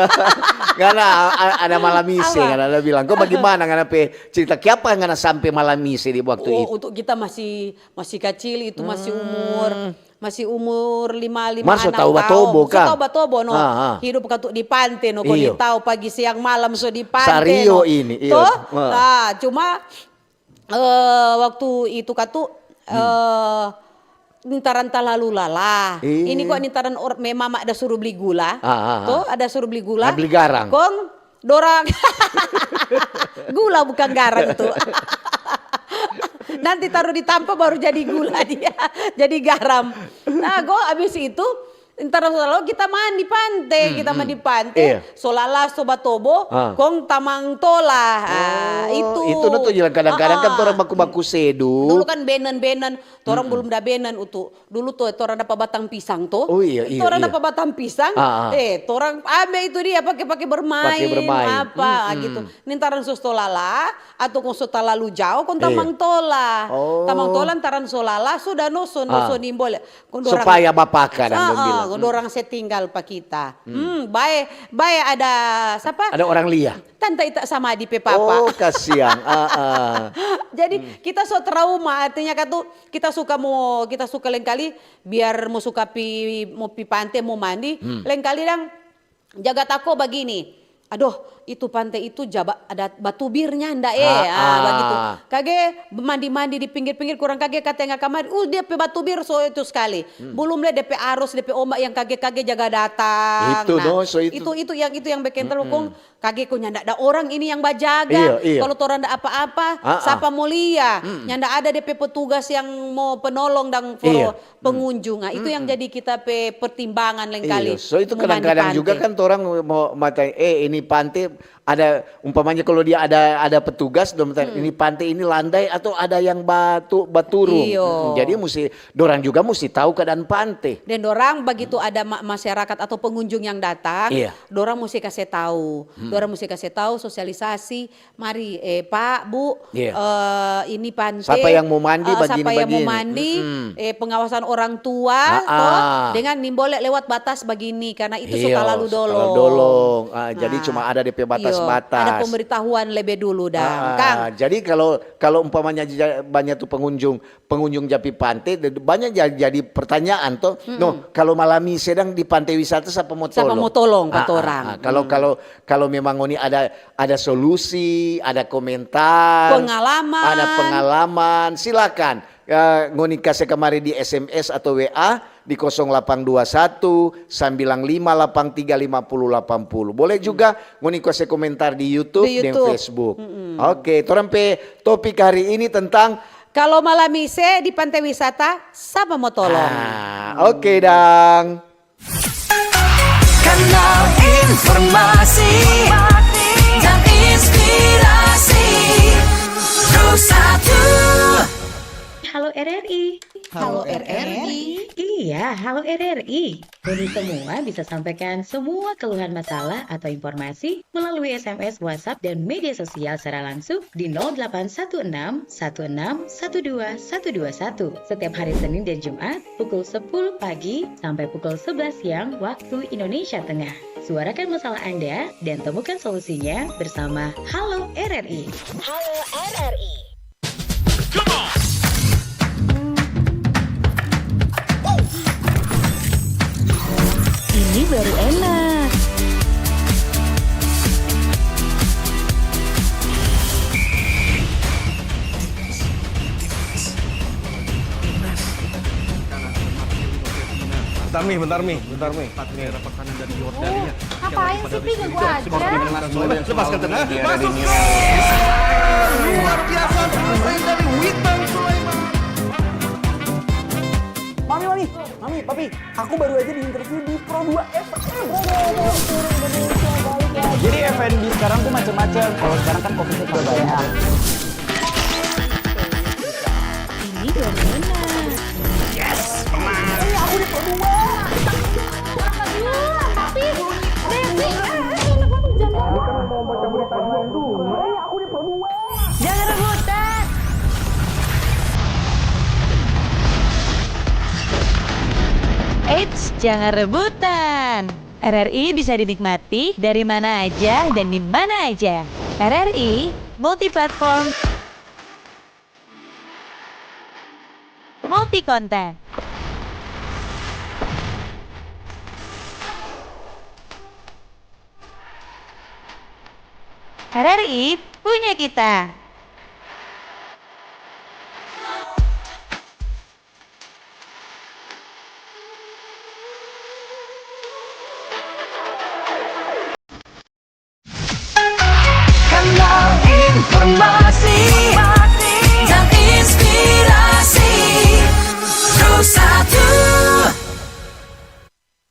Ngana a-, a-, ada malam mise, ngana ada bilang. Ko bagimana ngana pe cerita kiapa ngana sampe malam mise di waktu itu? Oh, untuk kita masih, masih kacil itu, masih umur, masih umur lima, lima, enam taong. Mar so tau batobo, kan? So tau batobo, no. Hidup katu di pante, no. Ko ni tau pagi, siang, malam so di pante, no. Sario ini, iyo. To? Ah, cuma, eh, waktu itu katu, eh, nintaran talalu lala. Ini kwa nintaran or-, me mama ada suru bli gula. To, ada suru bli gula. Bli garang. Kong dorang gula, bukan garang tu. Nanti taru di tampa baru jadi gula dia, jadi garam. Nah, go abis itu, nintaran talalu kita mandi pante, kita mandi pante, so lala, so batobo, kong tamang tola. Ah, itu. Itu no tu jalan kadang-kadang kan torang baku-baku sedu. Dulu kan benen-benen, torang belum da benen, Utu. Dulu tu, torang dapa batang pisang to. Oh, iya, iya, torang dapa batang pisang, eh, torang ambe itu dia pake, pake bermain, apa gitu. Nintaran so, so lala, atau kong so talalu jao, kong tamang tola. Tamang tola nintaran so lala, sudah no, so, no, so nimbole. Kong dorang, supaya bapaka dang dong bilang. Kong dorang se tinggal pa kita. Hmm, bae, bae ada sapa? Ada orang lia. Tanta Ita sama di pe papa. Oh, kasiang. Ah, ah. Jadi, kita so trauma, artinya katu, kita suka mo, kita suka lengkali, biar mo suka pi, mo pi pante, mo mandi, lengkali dang jaga tako bagini. Adoh, itu pante itu jaba, ada batubirnya nda, eh? Ah, bagitu. Kage mandi-mandi di pinggir-pinggir, kurang kage ka tenga kamari, uh, dia pe batubir so itu skali. Belum le depe arus, depe ombak yang kage-kage jaga datang. Itu, nah, no, so itu. Itu, itu yang, itu yang bikin terukung. Kage ko nyanda ada orang ini yang bajaga. Iyo, iyo. Kalo torang ada apa-apa, sapa mo lia? Nyanda ada depe petugas yang mo penolong dang for pengunjung. Ah, itu yang jadi kita pe pertimbangan lengkali. Iyo, so itu kadang-kadang juga kan torang mo mata, eh, ini pante ada, umpamanya kalo dia ada, ada petugas, dong tanya, ini pante ini landai atau ada yang batu, baturung? Iyo. Jadi musti, dorang juga musti tau keadaan pante. Dan dorang bagitu ada ma-, masyarakat atau pengunjung yang datang, dorang musti kase tau. Dorang musti kase tau, sosialisasi, mari, eh, Pak, Bu, eh, ini pante, sapa yang mo mandi, eh, sapa yang mo mandi, eh, pengawasan orang tua, to, dengan nimbole lewat batas bagini, karena itu so talalu dolong. Ah, jadi cuma ada depe batas Batas. Ada pemberitahuan lebe dulu dang, ah, Kang. Jadi kalau, kalau umpamanya ja-, banyak tu pengunjung, pengunjung ja pi pante, de-, banyak ja-, jadi pertanyaan to. No, kalau Malamise dang di pante wisata, sapa mo tolong? Sapa mo tolong pa torang? Ah, ah. Kalau, kalau, kalau memang ngoni ada, ada solusi, ada komentar, pengalaman, ada pengalaman, silakan. Ya, ngoni kase kamari di S M S atau W A di kosong delapan dua satu, sembilan lima delapan tiga, lima puluh delapan puluh. Boleh juga ngoni kase komentar di YouTube dan Facebook. Oke, torang pe topik hari ini tentang, kalau Malamise di pante wisata, sapa mo tolong? Ah, oke dang. Kanal informasi dan inspirasi. Pro satu. Halo R R I. Halo R R I. Iya, halo R R I. Ngoni semua bisa sampaikan semua keluhan, masalah atau informasi melalui S M S, WhatsApp, dan media sosial secara langsung di nol delapan satu enam satu enam satu dua satu dua satu setiap hari Senin dan Jumat pukul sepuluh pagi sampai pukul sebelas siang waktu Indonesia Tengah. Suarakan masalah Anda dan temukan solusinya bersama Halo R R I. Halo R R I. Ini baru enak. Bentar mi, bentar mi, bentar mi. Ngapain sih, Pi? Ganggu aja. Lepaskan tenang. Masuk ke luar biasa, dari Witan Sulaiman. Mami, mami, mami, papi, aku baru aja diinterview di Pro dua F M. Jadi F and B sekarang tuh macam-macam. Kalau sekarang kan covid-nya tambah banyak. Ini dua menang. Yes, menang. Ini aku di Pro dua. Tapi, Desi, eh, eh, enak banget, jangan. Ini aku di Pro dua. Jangan rebutan. Eits, jangan rebutan. R R I bisa dinikmati dari mana aja dan di mana aja. R R I multiplatform, multi konten. R R I punya kita. Kanal informasi dan inspirasi. Pro satu.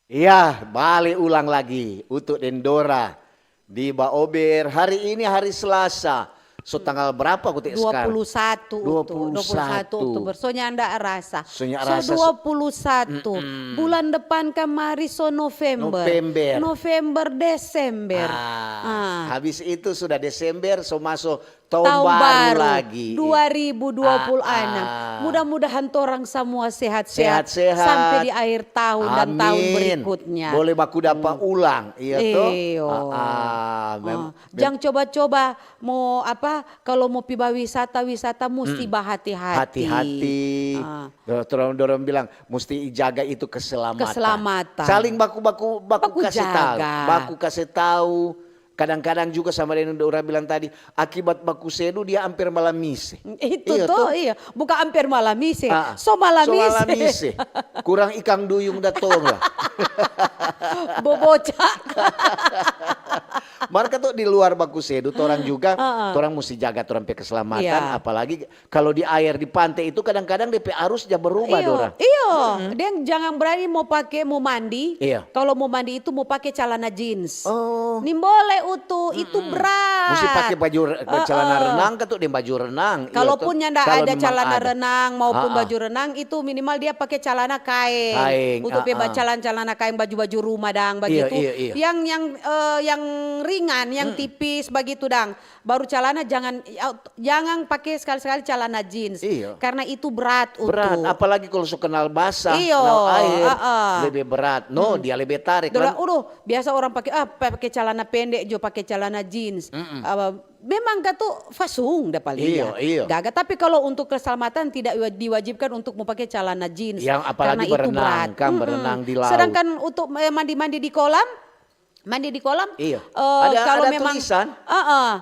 Iya, bale ulang lagi Utu deng Dora di Baober. Hari ini hari Selasa. So tanggal berapa, Utu, sekarang? Dua puluh satu, Utu. Dua puluh satu. Dua puluh satu Oktober. So nyanda rasa. So nyanda rasa. So dua puluh satu. Mm-mm. Bulan depan kamari so November. November. November, Desember. Ah, ah. Habis itu sudah Desember, so maso tahun baru lagi. Tahun baru dua ribu dua puluh enam. Ah, ah. Mudah-mudahan torang samua sehat-sehat. Sehat-sehat. Sampe di akhir tahun dan tahun berikutnya. Amin. Boleh baku dapa ulang, iya to? Iyo. Ah, ah, mem-, ah. Mem- Jang coba-coba mo apa, kalo mo pi bawisata, wisata musti bahati-hati. Hati-hati. Ah. Dorang, dorang bilang, musti jaga itu keselamatan. Keselamatan. Saling baku, baku, baku kase tau. Baku jaga. Baku kase tau. Kadang-kadang juga sama deng orang bilang tadi, akibat baku sedu dia amper malamise. Itu to, iya. Bukan amper malamise, ah, so malamise. So malamise. Kurang ikang duyung da tong lah. Boboca. Mar katu di luar baku sedu, torang juga, ah, ah, torang musti jaga torang pe keselamatan, iya, apalagi kalo di aer di pante itu kadang-kadang depe arus ja berubah dorang. Iyo, iyo. Mm-mm. Deng jangan brani mo pake, mo mandi. Iya. Kalo mo mandi itu mo pake calana jeans. Oh. Nimbole Utu, itu bra. Musti pake baju re-, celana renang ka tu deng baju renang. Iya to. Kalaupun nyanda ada celana renang maupun baju renang, itu minimal dia pake celana kaeng. Kaeng, untuk pe bajalan celana kaeng, baju-baju rumah dang bagitu. Iya, iya. Yang, yang, eh, yang ringan, yang tipis bagitu dang. Baru celana jangan, ya, jangan pake sekali-sekali celana jeans. Iya. Karena itu berat. Berat, apalagi kalau so kenal basah, kenal air, lebe berat. No, dia lebe tarik. Udah, udah, biasa orang pake, ah, pake celana pendek jo, pake celana jeans. Ah, memang katu fasung dapa lia. Iya, iya. Gaga, tapi kalau untuk keselamatan tidak wa-, diwajibkan untuk mo pake celana jeans. Yang apalagi karena itu berenang, berat. Kan, berenang di laut. Sedangkan untuk, eh, mandi-mandi di kolam, mandi di kolam, iya. Eh, ada, kalau ada memang tulisan.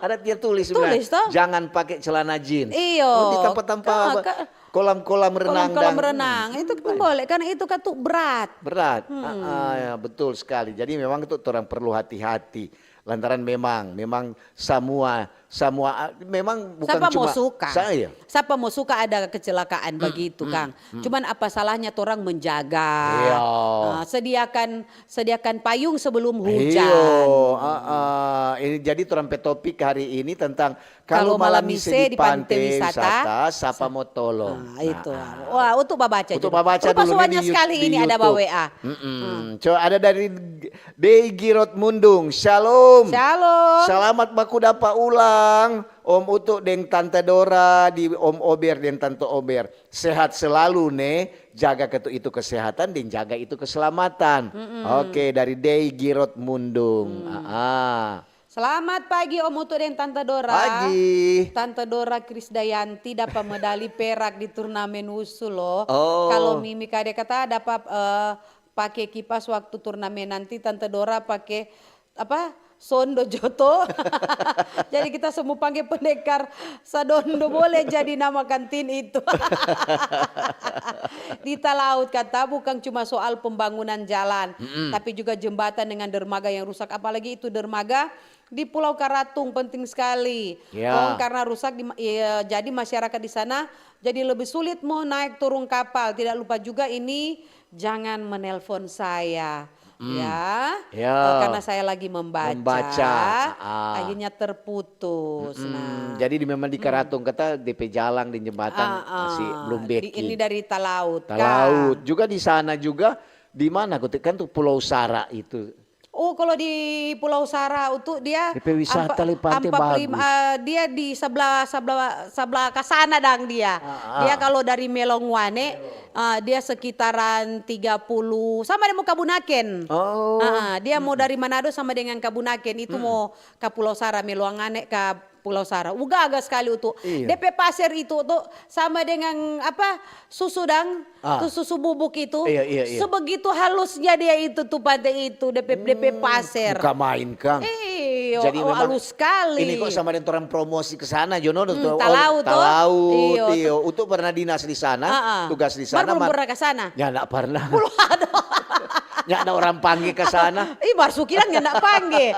Ada dia tulis bilang, tulis, toh? Jangan pake celana jeans. Iyo. Oh, di tampa-tampa kolam-kolam renang. Kolam-kolam renang. Itu kan boleh, karena itu kan tuh berat. Berat. Ah, ah, ya, betul sekali. Jadi memang itu orang perlu hati-hati. Lantaran memang, memang semua, semua, ah, memang bukan cuma saya. Sapa mo suka ada kecelakaan bagitu, Kang? Cuman apa salahnya torang menjaga? Iya. Ah, sediakan, sediakan payung sebelum hujan. Iyo, ah, ah. Ini jadi torang pe topik hari ini tentang kalau malam mise di pante wisata, sapa mo tolong? Ah, itu. Wah, untuk babaca juga. Untuk babaca dulu nih di YouTube. Rupa soalnya sekali ini ada ba W A. Coba ada dari Dei Girot Mundung. Shalom. Shalom. Selamat baku dapa ulang, Om Utu deng Tante Dora, di Om Ober deng Tante Ober. Sehat selalu, ne. Jaga ketu-, itu kesehatan deng jaga itu keselamatan. Oke, dari Dei Girot Mundung. Ah, ah. Selamat pagi, Om Utu deng Tante Dora. Pagi. Tante Dora Krisdayanti dapa medali perak di turnamen wusu, lo. Oh. Kalo Mimi kade kata dapa, eh, pake kipas waktu turnamen nanti, Tante Dora pake, apa, sondo jo to. Jadi kita semua pangge pendekar sadondo, boleh jadi nama kantin itu. Di Talaut kata bukang cuma soal pembangunan jalan, tapi juga jembatan dengan dermaga yang rusak. Apalagi itu dermaga di Pulau Karatung penting sekali. Ya. Kong karena rusak di ma-, iya, jadi masyarakat di sana jadi lebih sulit mo naik turun kapal. Tidak lupa juga ini jangan menelpon saya. Ya. Ya. Eh, karena saya lagi membaca, akhirnya terputus. Nah. Jadi di, memang di Karatung kata D P jalan di jembatan masih belum beking. Ini dari Talaut, Kang. Talaut. Juga di sana juga, di mana, Kutik? Kan tuh Pulau Sara itu. Oh, kalau di Pulau Sara itu dia de pe wisata ampa-, le pante ampa bagus. Plim-, eh, dia di sebelah, sebelah, sebelah ka sana dang dia. Ah, ah. Dia kalau dari Melongwane, eh, dia sekitaran tiga puluh, sama deng mo Kabunaken. Oh. Ah, ah, dia mo dari Manado sama dengan Kabunaken, itu mo ka Pulau Sara, Melongwane ka Pulau Sara. Ugaga skali itu. Iya. De pe paser itu tu sama dengan apa, susu dang, tu susu bubuk itu. Iya, iya, iya. Sebegitu halusnya dia itu tu pante itu, de pe, de pe paser. Bukan main, Kang. Iyo, jadi memang halus skali. Ini kok sama dengan orang promosi ke sana, jo, no, Talaut, Talaut, iyo. Utu pernah dinas di sana, tugas di sana. Mar belum pernah ke sana? Ya, ndak pernah. Belum ada. Nyak ada orang pangge ke sana. Ih, mar Suki dang nyak pangge.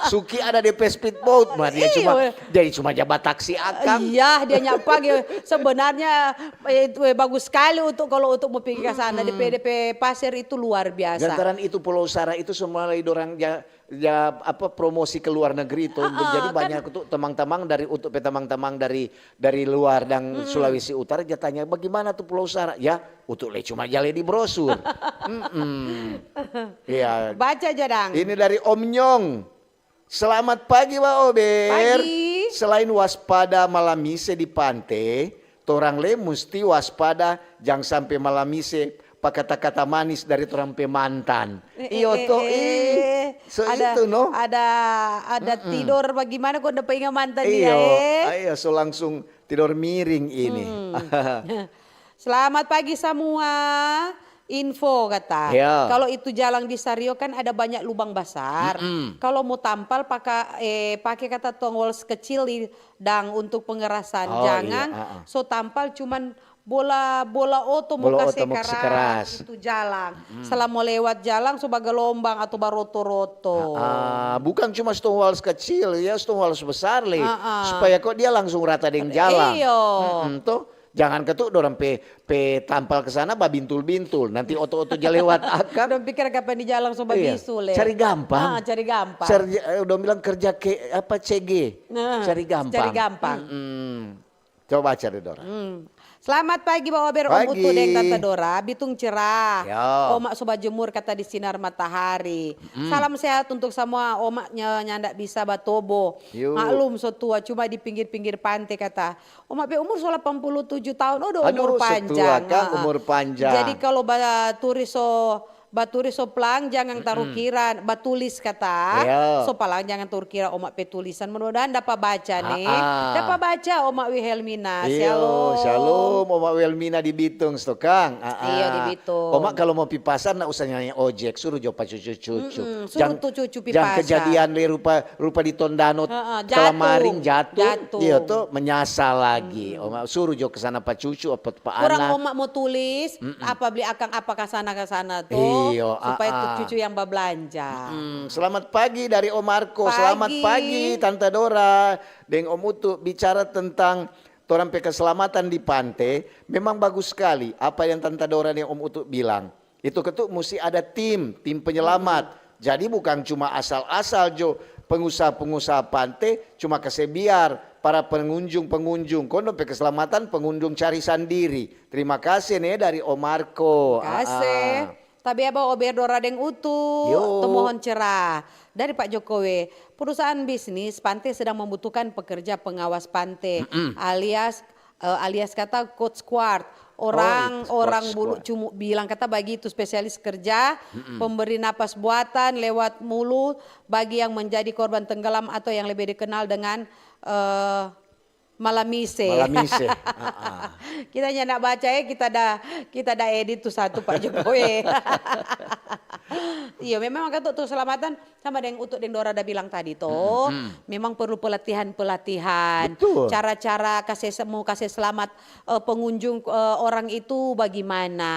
Suki ada de pe speedboat, mar dia cuma, dia cuma ja bataksi akang. Iya, dia nyak pangge. Sebenarnya, eh, itu, eh, bagus skali untuk, kalau untuk mo pigi ke sana. De pe, de pe paser itu luar biasa. Lantaran itu Pulau Sara itu semua lagi dorang ja-, ja, apa, promosi ke luar negeri tu. Jadi banyak tu tamang-tamang dari, untuk pe tamang-tamang dari, dari luar dang Sulawesi Utara, ja tanya, "Bagimana tu Pulau Sara?" Ya, untuk le cuma ja le di brosur. Iya. Baca ja dang. Ini dari Om Nyong. Selamat pagi, Wa Ober. Pagi. Selain waspada malam mise di pante, torang le musti waspada jang sampe malam mise pa kata-kata manis dari torang pe mantan. Eh, iyo eh, to, eh, ih. Eh. So ada, itu, no? Ada, ada tidor bagimana kong dapa inga mantan dia, eh? Iyo, so langsung tidor miring ini. Selamat pagi samua. Info kata, kalo itu jalang di Sario kan ada banyak lubang basar. Kalo mo tampal paka, eh, pake kata tong walls kecil di, dang untuk pengerasan. Oh, iya, jangan so tampal cuman bola, bola oto mo kase keras itu jalang. Setelah mo lewat jalang so bagalombang atau baroto-roto. Ah, bukan cuma stone walls kecil, ya, stone walls besar le. Supaya kok dia langsung rata deng jalang. Iyo. To. Jangan katu dorang pe, pe tampal ke sana babintul-bintul, nanti oto-oto ja lewat akang. Dong pikir kapan di jalang so babisu le. Cari gampang. Ah, cari gampang. Cari, eh, dong bilang kerja ke apa, C G. Nah, cari gampang. Cari gampang. Mm-mm. Coba baca deh, Dora. Hmm. Selamat pagi, Ba Ober, Om Utu deng Tanta Dora. Bitung cerah. Yo. Oma so bajemur kata di sinar matahari. Mm. Salam sehat untuk samua. Oma nya-, nyanda bisa batobo. Yo. Maklum so tua, cuma di pinggir-pinggir pante kata. Oma pe umur so delapan puluh tujuh tahun. Oh, do umur panjang. Aduh, so tua, Kang, umur panjang. Jadi kalau ba turis so Batulis so plang jangan tarukira, batulis kata. Iya. So plang jangan tarukira Oma pe tulisan. Mudah-mudahan dapa baca ne. Dapa baca Oma Wilhelmina. Iyo, shalom. Shalom Oma Wilhelmina di Bitung, sto Kang. Iyo, di Bitung. Oma kalau mau pi pasar nda usah nanya ojek, suruh jo pa cucu-cucu. Mm-mm, suruh tu cucu pi pasar. Jang kejadian le rupa, rupa di Tondano, kalamaring jatuh. Jatuh. Iyo to, menyasal lagi. Oma suruh jo ke sana pa cucu, apa Kurang Oma mo tulis, apa bli akang apa ka sana, ka sana to, iyo, supaya tu cucu yang bablanja. Mm, selamat pagi dari Om Marco. Selamat pagi, Tanta Dora deng Om Utu. Bicara tentang torang pe keselamatan di pante, memang bagus skali apa yang Tanta Dora deng Om Utu bilang. Itu katu musti ada tim, tim penyelamat. Jadi bukang cuma asal-asal jo pengusaha-pengusaha pante cuma kase biar para pengunjung-pengunjung, kong dong pe keselamatan pengunjung cari sandiri. Trima kase ne dari Om Marco. Kase. Tabea ba Ober Dora deng Utu, tu mohon cerah dari Pak Jokowi. Perusahaan bisnis pante sedang membutuhkan pekerja pengawas pante, alias eh, alias kata coach squad. Orang, orang bulu cumu bilang kata bagitu, spesialis kerja, pemberi napas buatan lewat mulu bagi yang menjadi korban tenggelam atau yang lebih dikenal dengan eh, malamise. Malamise. Kita nyanda baca ya, kita da kita da edit tu satu Pak Jokowi. Iya, memang kata tu keselamatan Sama deng Utu deng Dora da bilang tadi to, memang perlu pelatihan-pelatihan, cara-cara kase se-, mo kase slamat, eh, pengunjung, eh, orang itu bagimana.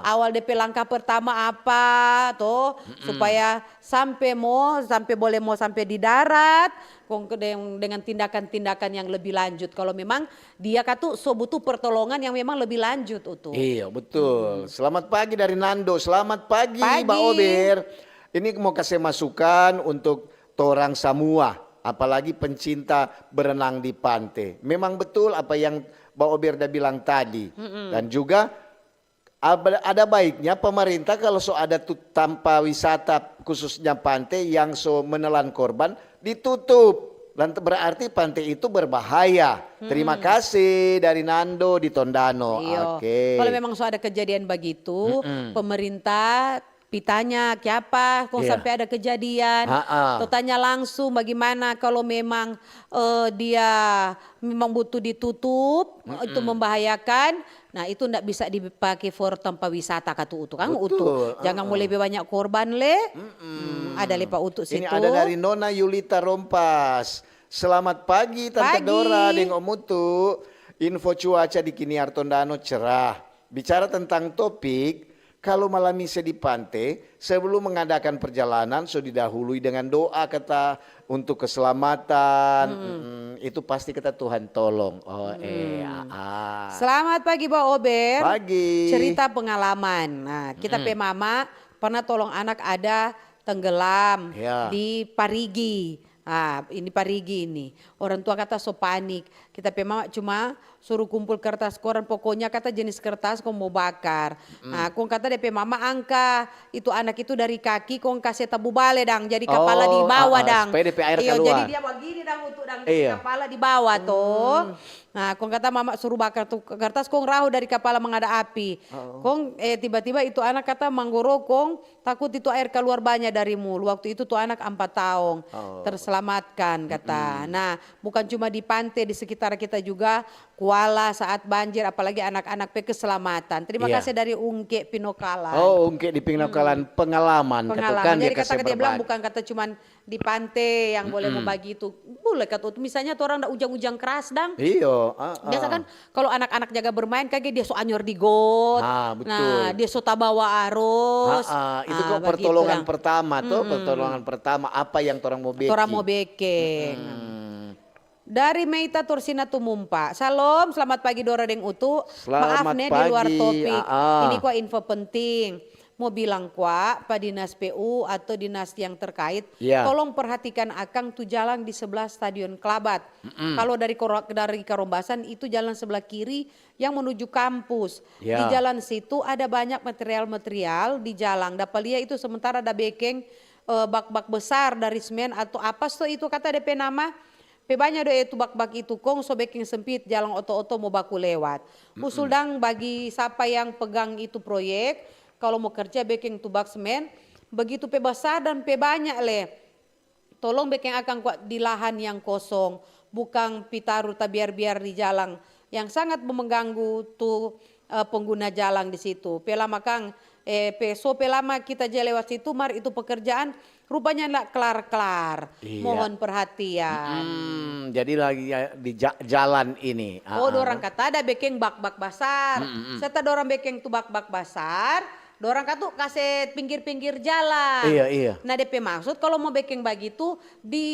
Awal depe langkah pertama apa to, supaya sampe mo, sampe bole mo sampe di darat, kong ke deng-, dengan tindakan-tindakan yang lebih lanjut. Kalo memang dia katu so butuh pertolongan yang memang lebih lanjut, Utu. Iya, betul. Selamat pagi dari Nando. Selamat pagi, Ba Ober. Ini mo kase masukan untuk torang samua, apalagi pencinta berenang di pante. Memang betul apa yang Ba Ober da bilang tadi. Dan juga ada, ada baiknya pemerintah kalau so ada tu tampa wisata, khususnya pante yang so menelan korban, ditutup. Dan te-, berarti pante itu berbahaya. Terima kasih dari Nando di Tondano. Iyo. Oke. Kalau memang so ada kejadian bagitu, pemerintah pi tanya kiapa kong sampe ada kejadian, to tanya langsung bagimana kalo memang, eh, dia memang butuh ditutup, itu membahayakan, nah itu ndak bisa dipake for tampa wisata katu Utu kang, Utu. Betul, jangan mo lebe banyak korban le. Hmm, ada le pa Utu situ. Ini ada dari Nona Yulita Rompas. Selamat pagi Tante Dora deng Om Utu. Info cuaca di Kiniar Tondano cerah. Bicara tentang topik, kalu malamise di pante, sebelum mengadakan perjalanan, so didahului dengan doa kata untuk keselamatan. Mm-mm, itu pasti kata Tuhan tolong. Oh, eh, ah, ah. Selamat pagi, Ba Ober. Pagi. Cerita pengalaman. Nah, kita pe mama pernah tolong anak ada tenggelam di Parigi. Ah, ini Parigi ini. Orang tua kata so panik. Kita pe mama cuma suruh kumpul kertas koran, pokoknya kata jenis kertas kong mo bakar. Nah, kong kata de pe mama angka itu anak itu dari kaki kong kase tabu bale dang, jadi kapala di bawa dang. Supaya de pe air kaluar. Iyo, jadi dia bagini dang, Utu dang, jadi kapala di bawa to. Nah, kong kata mama suruh bakar tu kertas kong raho dari kapala mangada api. Kong, eh, tiba-tiba itu anak kata manggoro kong Takut itu aer kaluar banya dari mulu. Waktu itu tu anak ampa taong terselamatkan, kata. Nah, bukan cuma di pante, di sekitar kita juga kuala saat banjir, apalagi anak-anak pe keselamatan. Terima kasih dari Ungke Pinokalan. Oh, Ungke di Pinokalan, pengalaman, kata. Pengalaman. Jadi kata dia bilang bukan kata cuman di pante yang boleh mo bagitu. Boleh kata, misalnya tu orang da ujang-ujang keras dang. Iyo, ah, biasa kan Kalo anak-anak jaga bermain, kage dia so anyor di got. Ah, betul. Nah, dia so tabawa arus. Ah, ah, itu kok pertolongan pertama to, pertolongan pertama apa yang torang mo beking. Torang mo beking. Mm-mm. Dari Meita Torsina Tumumpa. Shalom, selamat pagi Dora deng Utu. Maaf Selamat ne di luar pagi, topik. Aa. Ini kwa info penting. Mo bilang kwa pa dinas P U atau dinas yang terkait, Ya. tolong perhatikan akang tu jalan di sebelah Stadion Kelabat. Kalau dari Koro- dari Karombasan itu jalan sebelah kiri yang menuju kampus. Di Ya. jalan situ ada banyak material-material di jalan. Dapa lia itu sementara ada bekeng eh, bak-bak besar dari semen atau apa so itu kata depe nama. Pe banya do itu bak-bak itu kong so bekeng sempit jalang oto-oto mo baku lewat. Usul dang bagi sapa yang pegang itu proyek, kalo mo kerja bekeng tu bak semen, begitu pe basar dan pe banya le. Tolong bekeng akang kwa di lahan yang kosong, bukang pi taru tabiar-biar di jalang yang sangat mengganggu tu eh, pengguna jalang di situ. Pe lama kang, eh, pe so pe lama kita ja lewat situ, mar itu pekerjaan rupanya ndak klar-klar. Iya. Mohon perhatian. Mm, jadi lagi ya di ja- jalan ini. Oh, Ah, ah. Dorang kata ada bekeng bak-bak basar. Serta dorang bekeng tu bak-bak basar, dorang katu kase pinggir-pinggir jalan. Iya, iya. Nah, depe maksud kalau mau bekeng bagitu di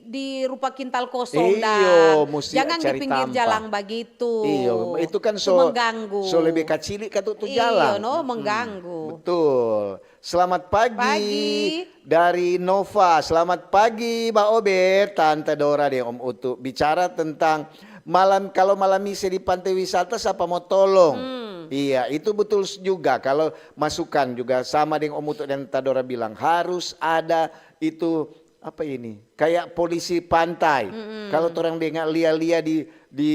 di rupa kintal kosong Iyo, dah. musti Jangan di cari pinggir tampa. Jalan bagitu. Iyo, itu kan Itu so mengganggu. So lebih kacili katu tu Iyo, jalan. No, Mm-mm. Mengganggu. Betul. Selamat pagi. Pagi. Dari Nova, selamat pagi Ba Ober, Tante Dora deng Om Utu. Bicara tentang malam, kalau malam mise di pantai wisata, siapa mau tolong? Hmm. Iya, itu betul s- juga. Kalau masukan juga sama deng Om Utu dan Tante Dora bilang, harus ada itu, apa ini? Kayak polisi pantai. Kalau torang dengar lia-lia di di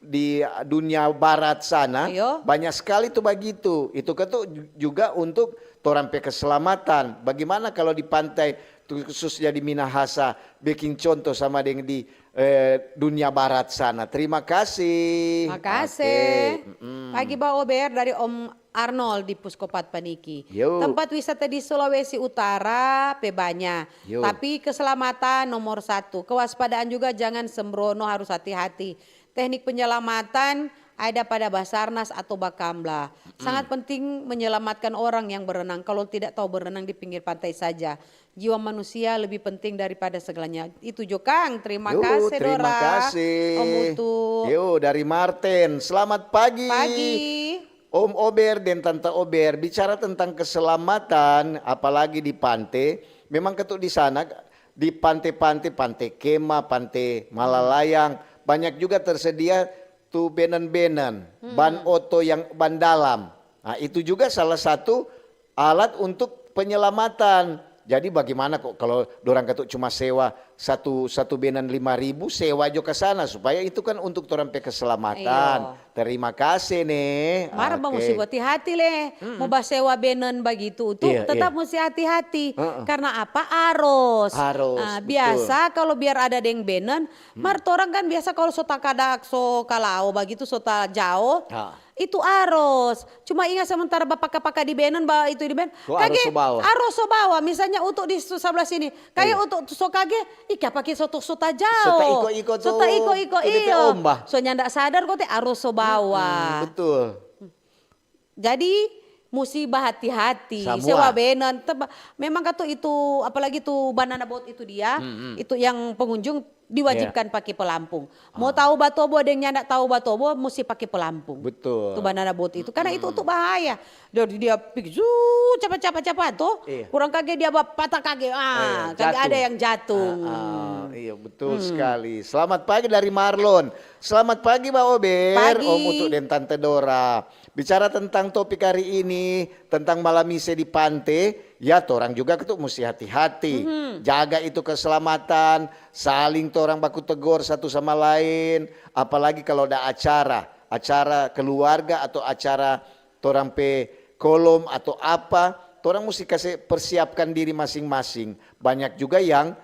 di dunia barat sana, Iyo. Banyak sekali tu bagitu. Itu kan tu ju- juga untuk torang pe keselamatan. Bagaimana kalau di pantai, tu khususnya di Minahasa, bikin contoh sama deng di eh, dunia barat sana. Terima kasih. Makasih. Oke, mm-mm. Pagi Ba Ober dari Om Arnold di Puskopat Paniki. Yo. Tempat wisata di Sulawesi Utara pe banya. Yo. Tapi keselamatan nomor satu. Kewaspadaan juga jangan sembrono, harus hati-hati. Teknik penyelamatan ada pada Basarnas atau Bakamla. Sangat penting menyelamatkan orang yang berenang. Kalau tidak tahu berenang di pinggir pantai saja. Jiwa manusia lebih penting daripada segalanya. Itu jo kang. Terima Yo, kasih terima Dora. kasih. Om Utu. Yo, dari Martin. Selamat pagi. Pagi. Om Ober dan Tante Ober, bicara tentang keselamatan, apalagi di pante, memang ketuk di sana, di pante-pante, Pante Kema, Pante Malalayang, banyak juga tersedia tu benen-benen, ban oto yang ban dalam. Nah, itu juga salah satu alat untuk penyelamatan. Jadi bagaimana kok kalau dorang ketuk cuma sewa satu satu benen lima ribu, sewa jo ke sana supaya itu kan untuk torang pe keselamatan. Iyo. Terima kasih ne. Mar ba Oke. musti hati-hati le, mo basewa benen bagitu tu Iya, tetap iya. musti hati-hati. Heeh. Karena apa? Arus. Arus, Ah, betul. Biasa kalau biar ada deng benen, mar torang kan biasa kalau so takadak so kalao bagitu so tajao, Ah. itu arus. Cuma ingat sementara bapaka-paka di benen ba itu di benen. Ko arus so bawa. Arus so bawa. Misalnya untuk di su- sebelah sini, kayak Iya. untuk so kage, ika pake so so tajao. So taiko-iko So tu, taiko-iko, tu depe iyo. ombah. So nyanda sadar ko te arus so bawa. Hmm, betul. Jadi musti bahati-hati. Samua. Sewa benen, teba- memang katu itu, apalagi tu banana boat itu dia, Hmm, hmm. Itu yang pengunjung diwajibkan pakai pelampung. Mau Ah. tahu batobo deng nyanda tahu batobo, musti pakai pelampung. Betul. Tu banana boat itu. Karena itu untuk bahaya. Dia dia pigi zuu, cepat cepat cepat tuh. Iya. Kurang kage dia ba- patah kage. Ah, Eh, kage jatuh. Ada yang jatuh. Ah, ah, iya betul sekali. Selamat pagi dari Marlon. Selamat pagi Ba Ober, Pagi. Om Utu dan Tante Dora. Bicara tentang topik hari ini, tentang malam mise di pante, ya torang juga tu musti hati-hati. Jaga itu keselamatan, saling torang baku tegor satu sama lain, apalagi kalau ada acara, acara keluarga atau acara torang pe kolom atau apa, torang musti kase persiapkan diri masing-masing. Banyak juga yang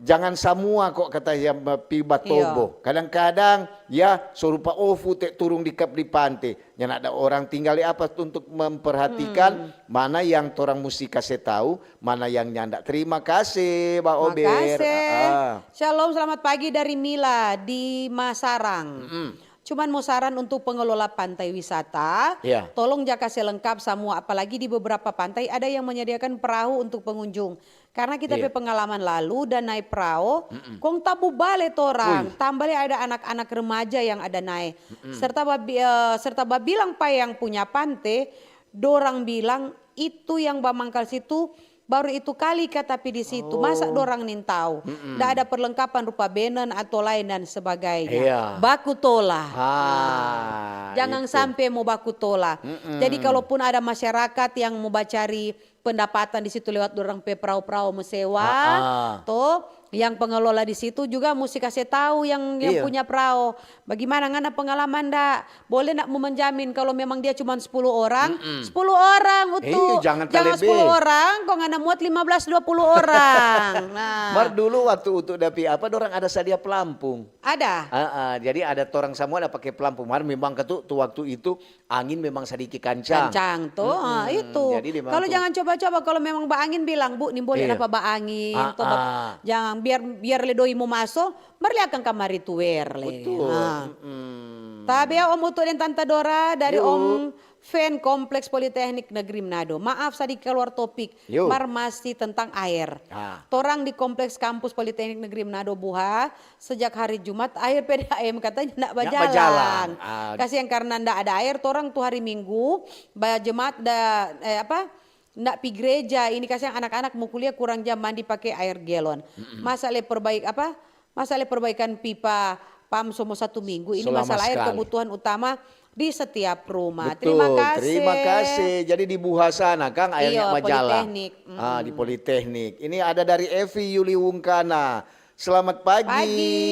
jangan samua kok kata ya pi batobo. Kadang-kadang ya so rupa ofu te turung di kap di pante. Nyanda ada orang tinggal di apa untuk memperhatikan mana yang torang musti kase tahu, mana yang nyanda. Terima kasih, Ba Ober. Makasih. Ah, ah. Shalom, selamat pagi dari Mila di Masarang. Mm-mm. Cuman mau saran untuk pengelola pantai wisata, Ya. tolong ja kase lengkap samua, apalagi di beberapa pantai ada yang menyediakan perahu untuk pengunjung. Karena kita Iya. pe pengalaman lalu dan nae prao, kong tabu bale torang, tambale ada anak-anak remaja yang ada nae. Serta babi-, eh, serta babilang pa yang punya pante, dorang bilang itu yang bamangkal situ baru itu kali ka tapi di situ. Masa dorang nintau? Nda ada perlengkapan rupa benen atau lain dan sebagainya. Iya. Baku tola. Ah, Jangan itu. sampe mo baku tola. Jadi kalaupun ada masyarakat yang mo bacari pendapatan di situ lewat dorang pe prao-prao mo sewa, Ah, ah. to, yang pengelola di situ juga musti kase tau yang, yang Iya. punya prao. Bagimana ngana pengalaman nda? Boleh nda mo menjamin kalau memang dia cuma sepuluh orang? Sepuluh orang, Utu. Iya, jangan talebe. Sepuluh orang, kong ngana muat lima belas dua puluh orang. Nah, Mar dulu waktu Utu da pi apa, dorang ada sadia pelampung. Ada. Ah, ah, jadi ada torang samua ada pake pelampung. Mar memang katu tu waktu itu angin memang sadiki kancang. Kancang to, ah, itu. Jadi dia Kalau mampu. Jangan coba-coba kalau memang baangin bilang, "Bu, nimbole Iya. napa baangin?" Ah, To, ba-, ah. jangan biar biar le doi mo maso, mar le akang kamari tuer le. Betul. Ah. Mm-mm. Tabea Om Utu deng Tanta Dora dari Yo. Om Fan Kompleks Politeknik Negeri Manado. Maaf, sadiki kaluar topik, Yo. mar masih tentang aer. Ah. Torang di Kompleks Kampus Politeknik Negeri Manado Buha, sejak hari Jumat aer P D A M katanya ndak Ndak bajalan. bajalan. Ah. Kasiang karena ndak ada aer, torang tu hari Minggu bajemaat da, eh, apa, ndak pi gereja. Ini kasiang anak-anak mo kuliah kurang jam mandi pake aer galon. Masa le perbaik apa? Masa le perbaikan pipa pam so mo satu minggu. Ini So lama masalah aer sekali. Kebutuhan utama di setiap rumah. Betul, Terima kasih. Terima kasih. Jadi di Buha sana, Kang, aernya Iya, majalah. Politeknik. Mm. Ah, di Politeknik. Ini ada dari Evi Yuli Wungkana. Selamat pagi. Pagi.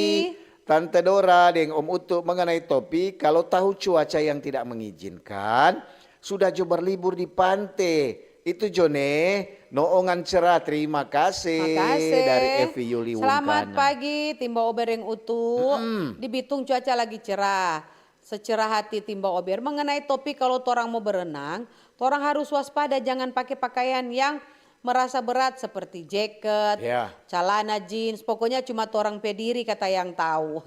Tante Dora deng Om Utu mengenai topik, kalau tahu cuaca yang tidak mengizinkan, sudah jo berlibur di pante. Itu jo ne, noongan cerah. Terima kasih. Makasih. Dari Evi Yuli Selamat Wungkana. Pagi, Timba Obereng Utu. Di Bitung cuaca lagi cerah. Secerah hati Timba Ober. Mengenai topik kalau torang mo berenang, torang harus waspada, jangan pake pakaian yang merasa berat seperti jaket, Ya. calana jeans, pokoknya cuma torang pe diri kata yang tahu.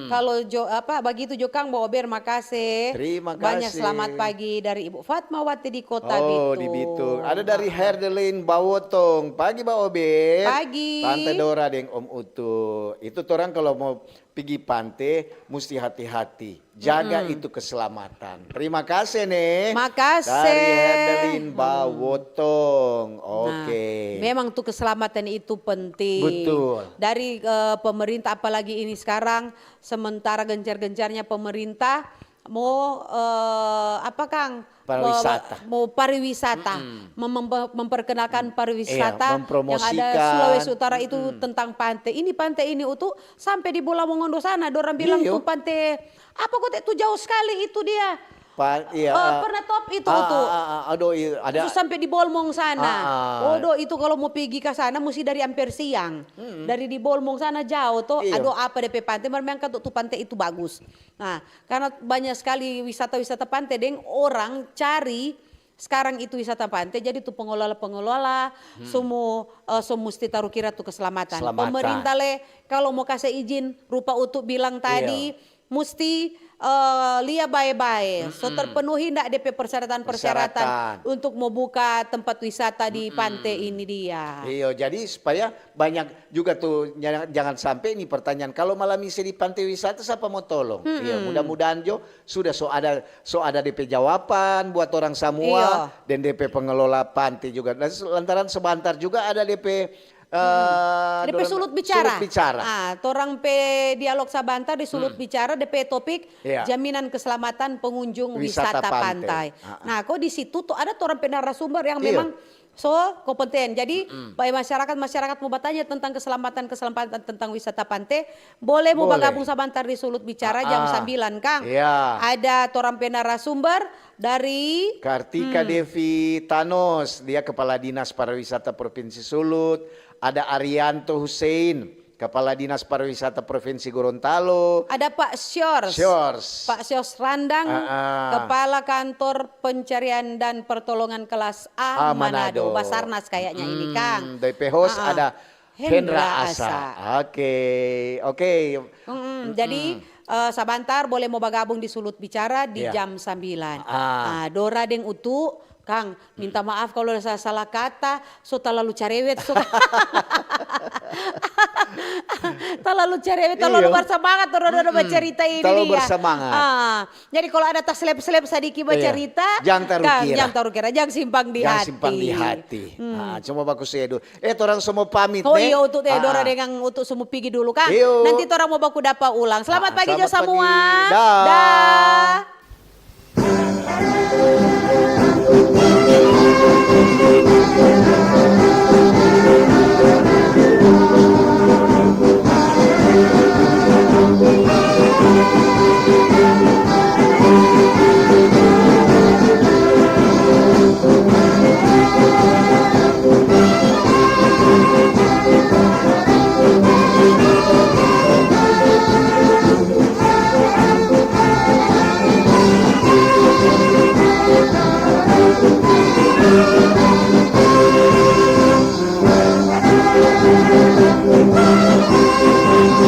Kalau jo apa bagitu jo Kang Ba Ober, makase. Terima Banyak kasih. Selamat pagi dari Ibu Fatmawati di Kota Oh, Bitung. Di Bitung. Ada dari Herdelin Bawoto. Pagi, Ba Ober. Pagi. Tante Dora deng Om Utu. Itu torang kalau mau pigi pante, musti hati-hati. Jaga itu keselamatan. Terima kasih, ne. Makasih. Dari Herdelin Bawotong. Nah, Oke. memang tuh keselamatan itu penting. Betul. Dari eh, pemerintah, apalagi ini sekarang sementara gencar-gencarnya pemerintah mau eh, apa, Kang? Pariwisata. Mau, mau pariwisata, mem- mem- memperkenalkan pariwisata Iya, mempromosikan. Yang ada Sulawesi Utara itu tentang pante. Ini pante ini Utu sampai di Bola Mongondo sana, dorang bilang Iya. Tuh pante apa kok tu jauh sekali itu dia. Pa- iya, Eh, ah. Pernah top itu Ah, Utu. Ah, ah, ah, aduh, iya, ada. Itu sampai di Bolmong sana. Ah, ah. Oh, do itu kalau mau pergi ke sana mesti dari Amper Siang. Dari di Bolmong sana jauh to. Iya. Aduh, apa depe pante, mar memang kan tu pante itu bagus. Nah, karena banyak sekali wisata-wisata pante, deng orang cari sekarang itu wisata pante, jadi tu pengelola-pengelola semua eh, so musti taru kira tu keselamatan. Keselamatan. Pemerintah le kalau mau kasih izin, rupa Utu bilang tadi, musti eh, lia bae-bae. So terpenuhi ndak depe persyaratan-persyaratan Persyaratan. untuk mau buka tempat wisata di pante ini dia. Iya, jadi supaya banyak juga tuh, jangan, jangan sampai ini pertanyaan, kalau malam minggu di pantai wisata siapa mau tolong? Iya, mudah-mudahan jo sudah so ada so ada depe jawaban buat orang semua Iya. dan depe pengelola pantai juga. Dan lantaran sebentar juga ada depe eh, Depe dorang- sulut bicara. Sulut bicara. Ah, torang pe dialog sabantar di sulut bicara, depe topik Iya. jaminan keselamatan pengunjung Wisata wisata, pantai. pantai. Ah, ah. Nah, kok di situ tuh ada torang pe narasumber yang Iya. memang so kompeten. Jadi, bagi masyarakat-masyarakat mau bertanya tentang keselamatan-keselamatan tentang wisata pantai, boleh mau Boleh. bergabung sabantar di sulut bicara jam Ah, ah. sembilan, Kang. Iya. Ada torang pe narasumber dari Kartika Devi Thanos, dia Kepala Dinas Pariwisata Provinsi Sulut. Ada Arianto Hussein, Kepala Dinas Pariwisata Provinsi Gorontalo. Ada Pak Siors. Siors. Pak Siors Randang, Ah, ah. Kepala Kantor Pencarian dan Pertolongan Kelas A, Ah, Manado. Manado. Basarnas kayaknya ini, Hmm, Kang. Dari P H O S Ah, ah. ada Hendra Asa. Oke, oke. Mm-mm, jadi, eh, sabantar boleh mo bagabung di Sulut Bicara di jam sambilan. Ah. Ah, Dora deng Utu, Kang, minta maaf kalu ada sa-, salah kata, so talalu carewet, so. Talalu carewet, talalu bersemangat, Dora, Dora bacarita ini. Terlalu bersemangat. Ah, jadi kalu ada taslep-slep sadiki bacarita, jang taru kira. Jang taru kira, jang simpang di hati. Jang simpang di hati. Ah, cuma baku sedu. Eh, torang so mo pamit, ne? Oh iya, Utu, eh, Dora deng Utu so mo pigi dulu, Kang. Iyo. Nanti torang mo baku dapa ulang. Selamat pagi jo samua. Dah.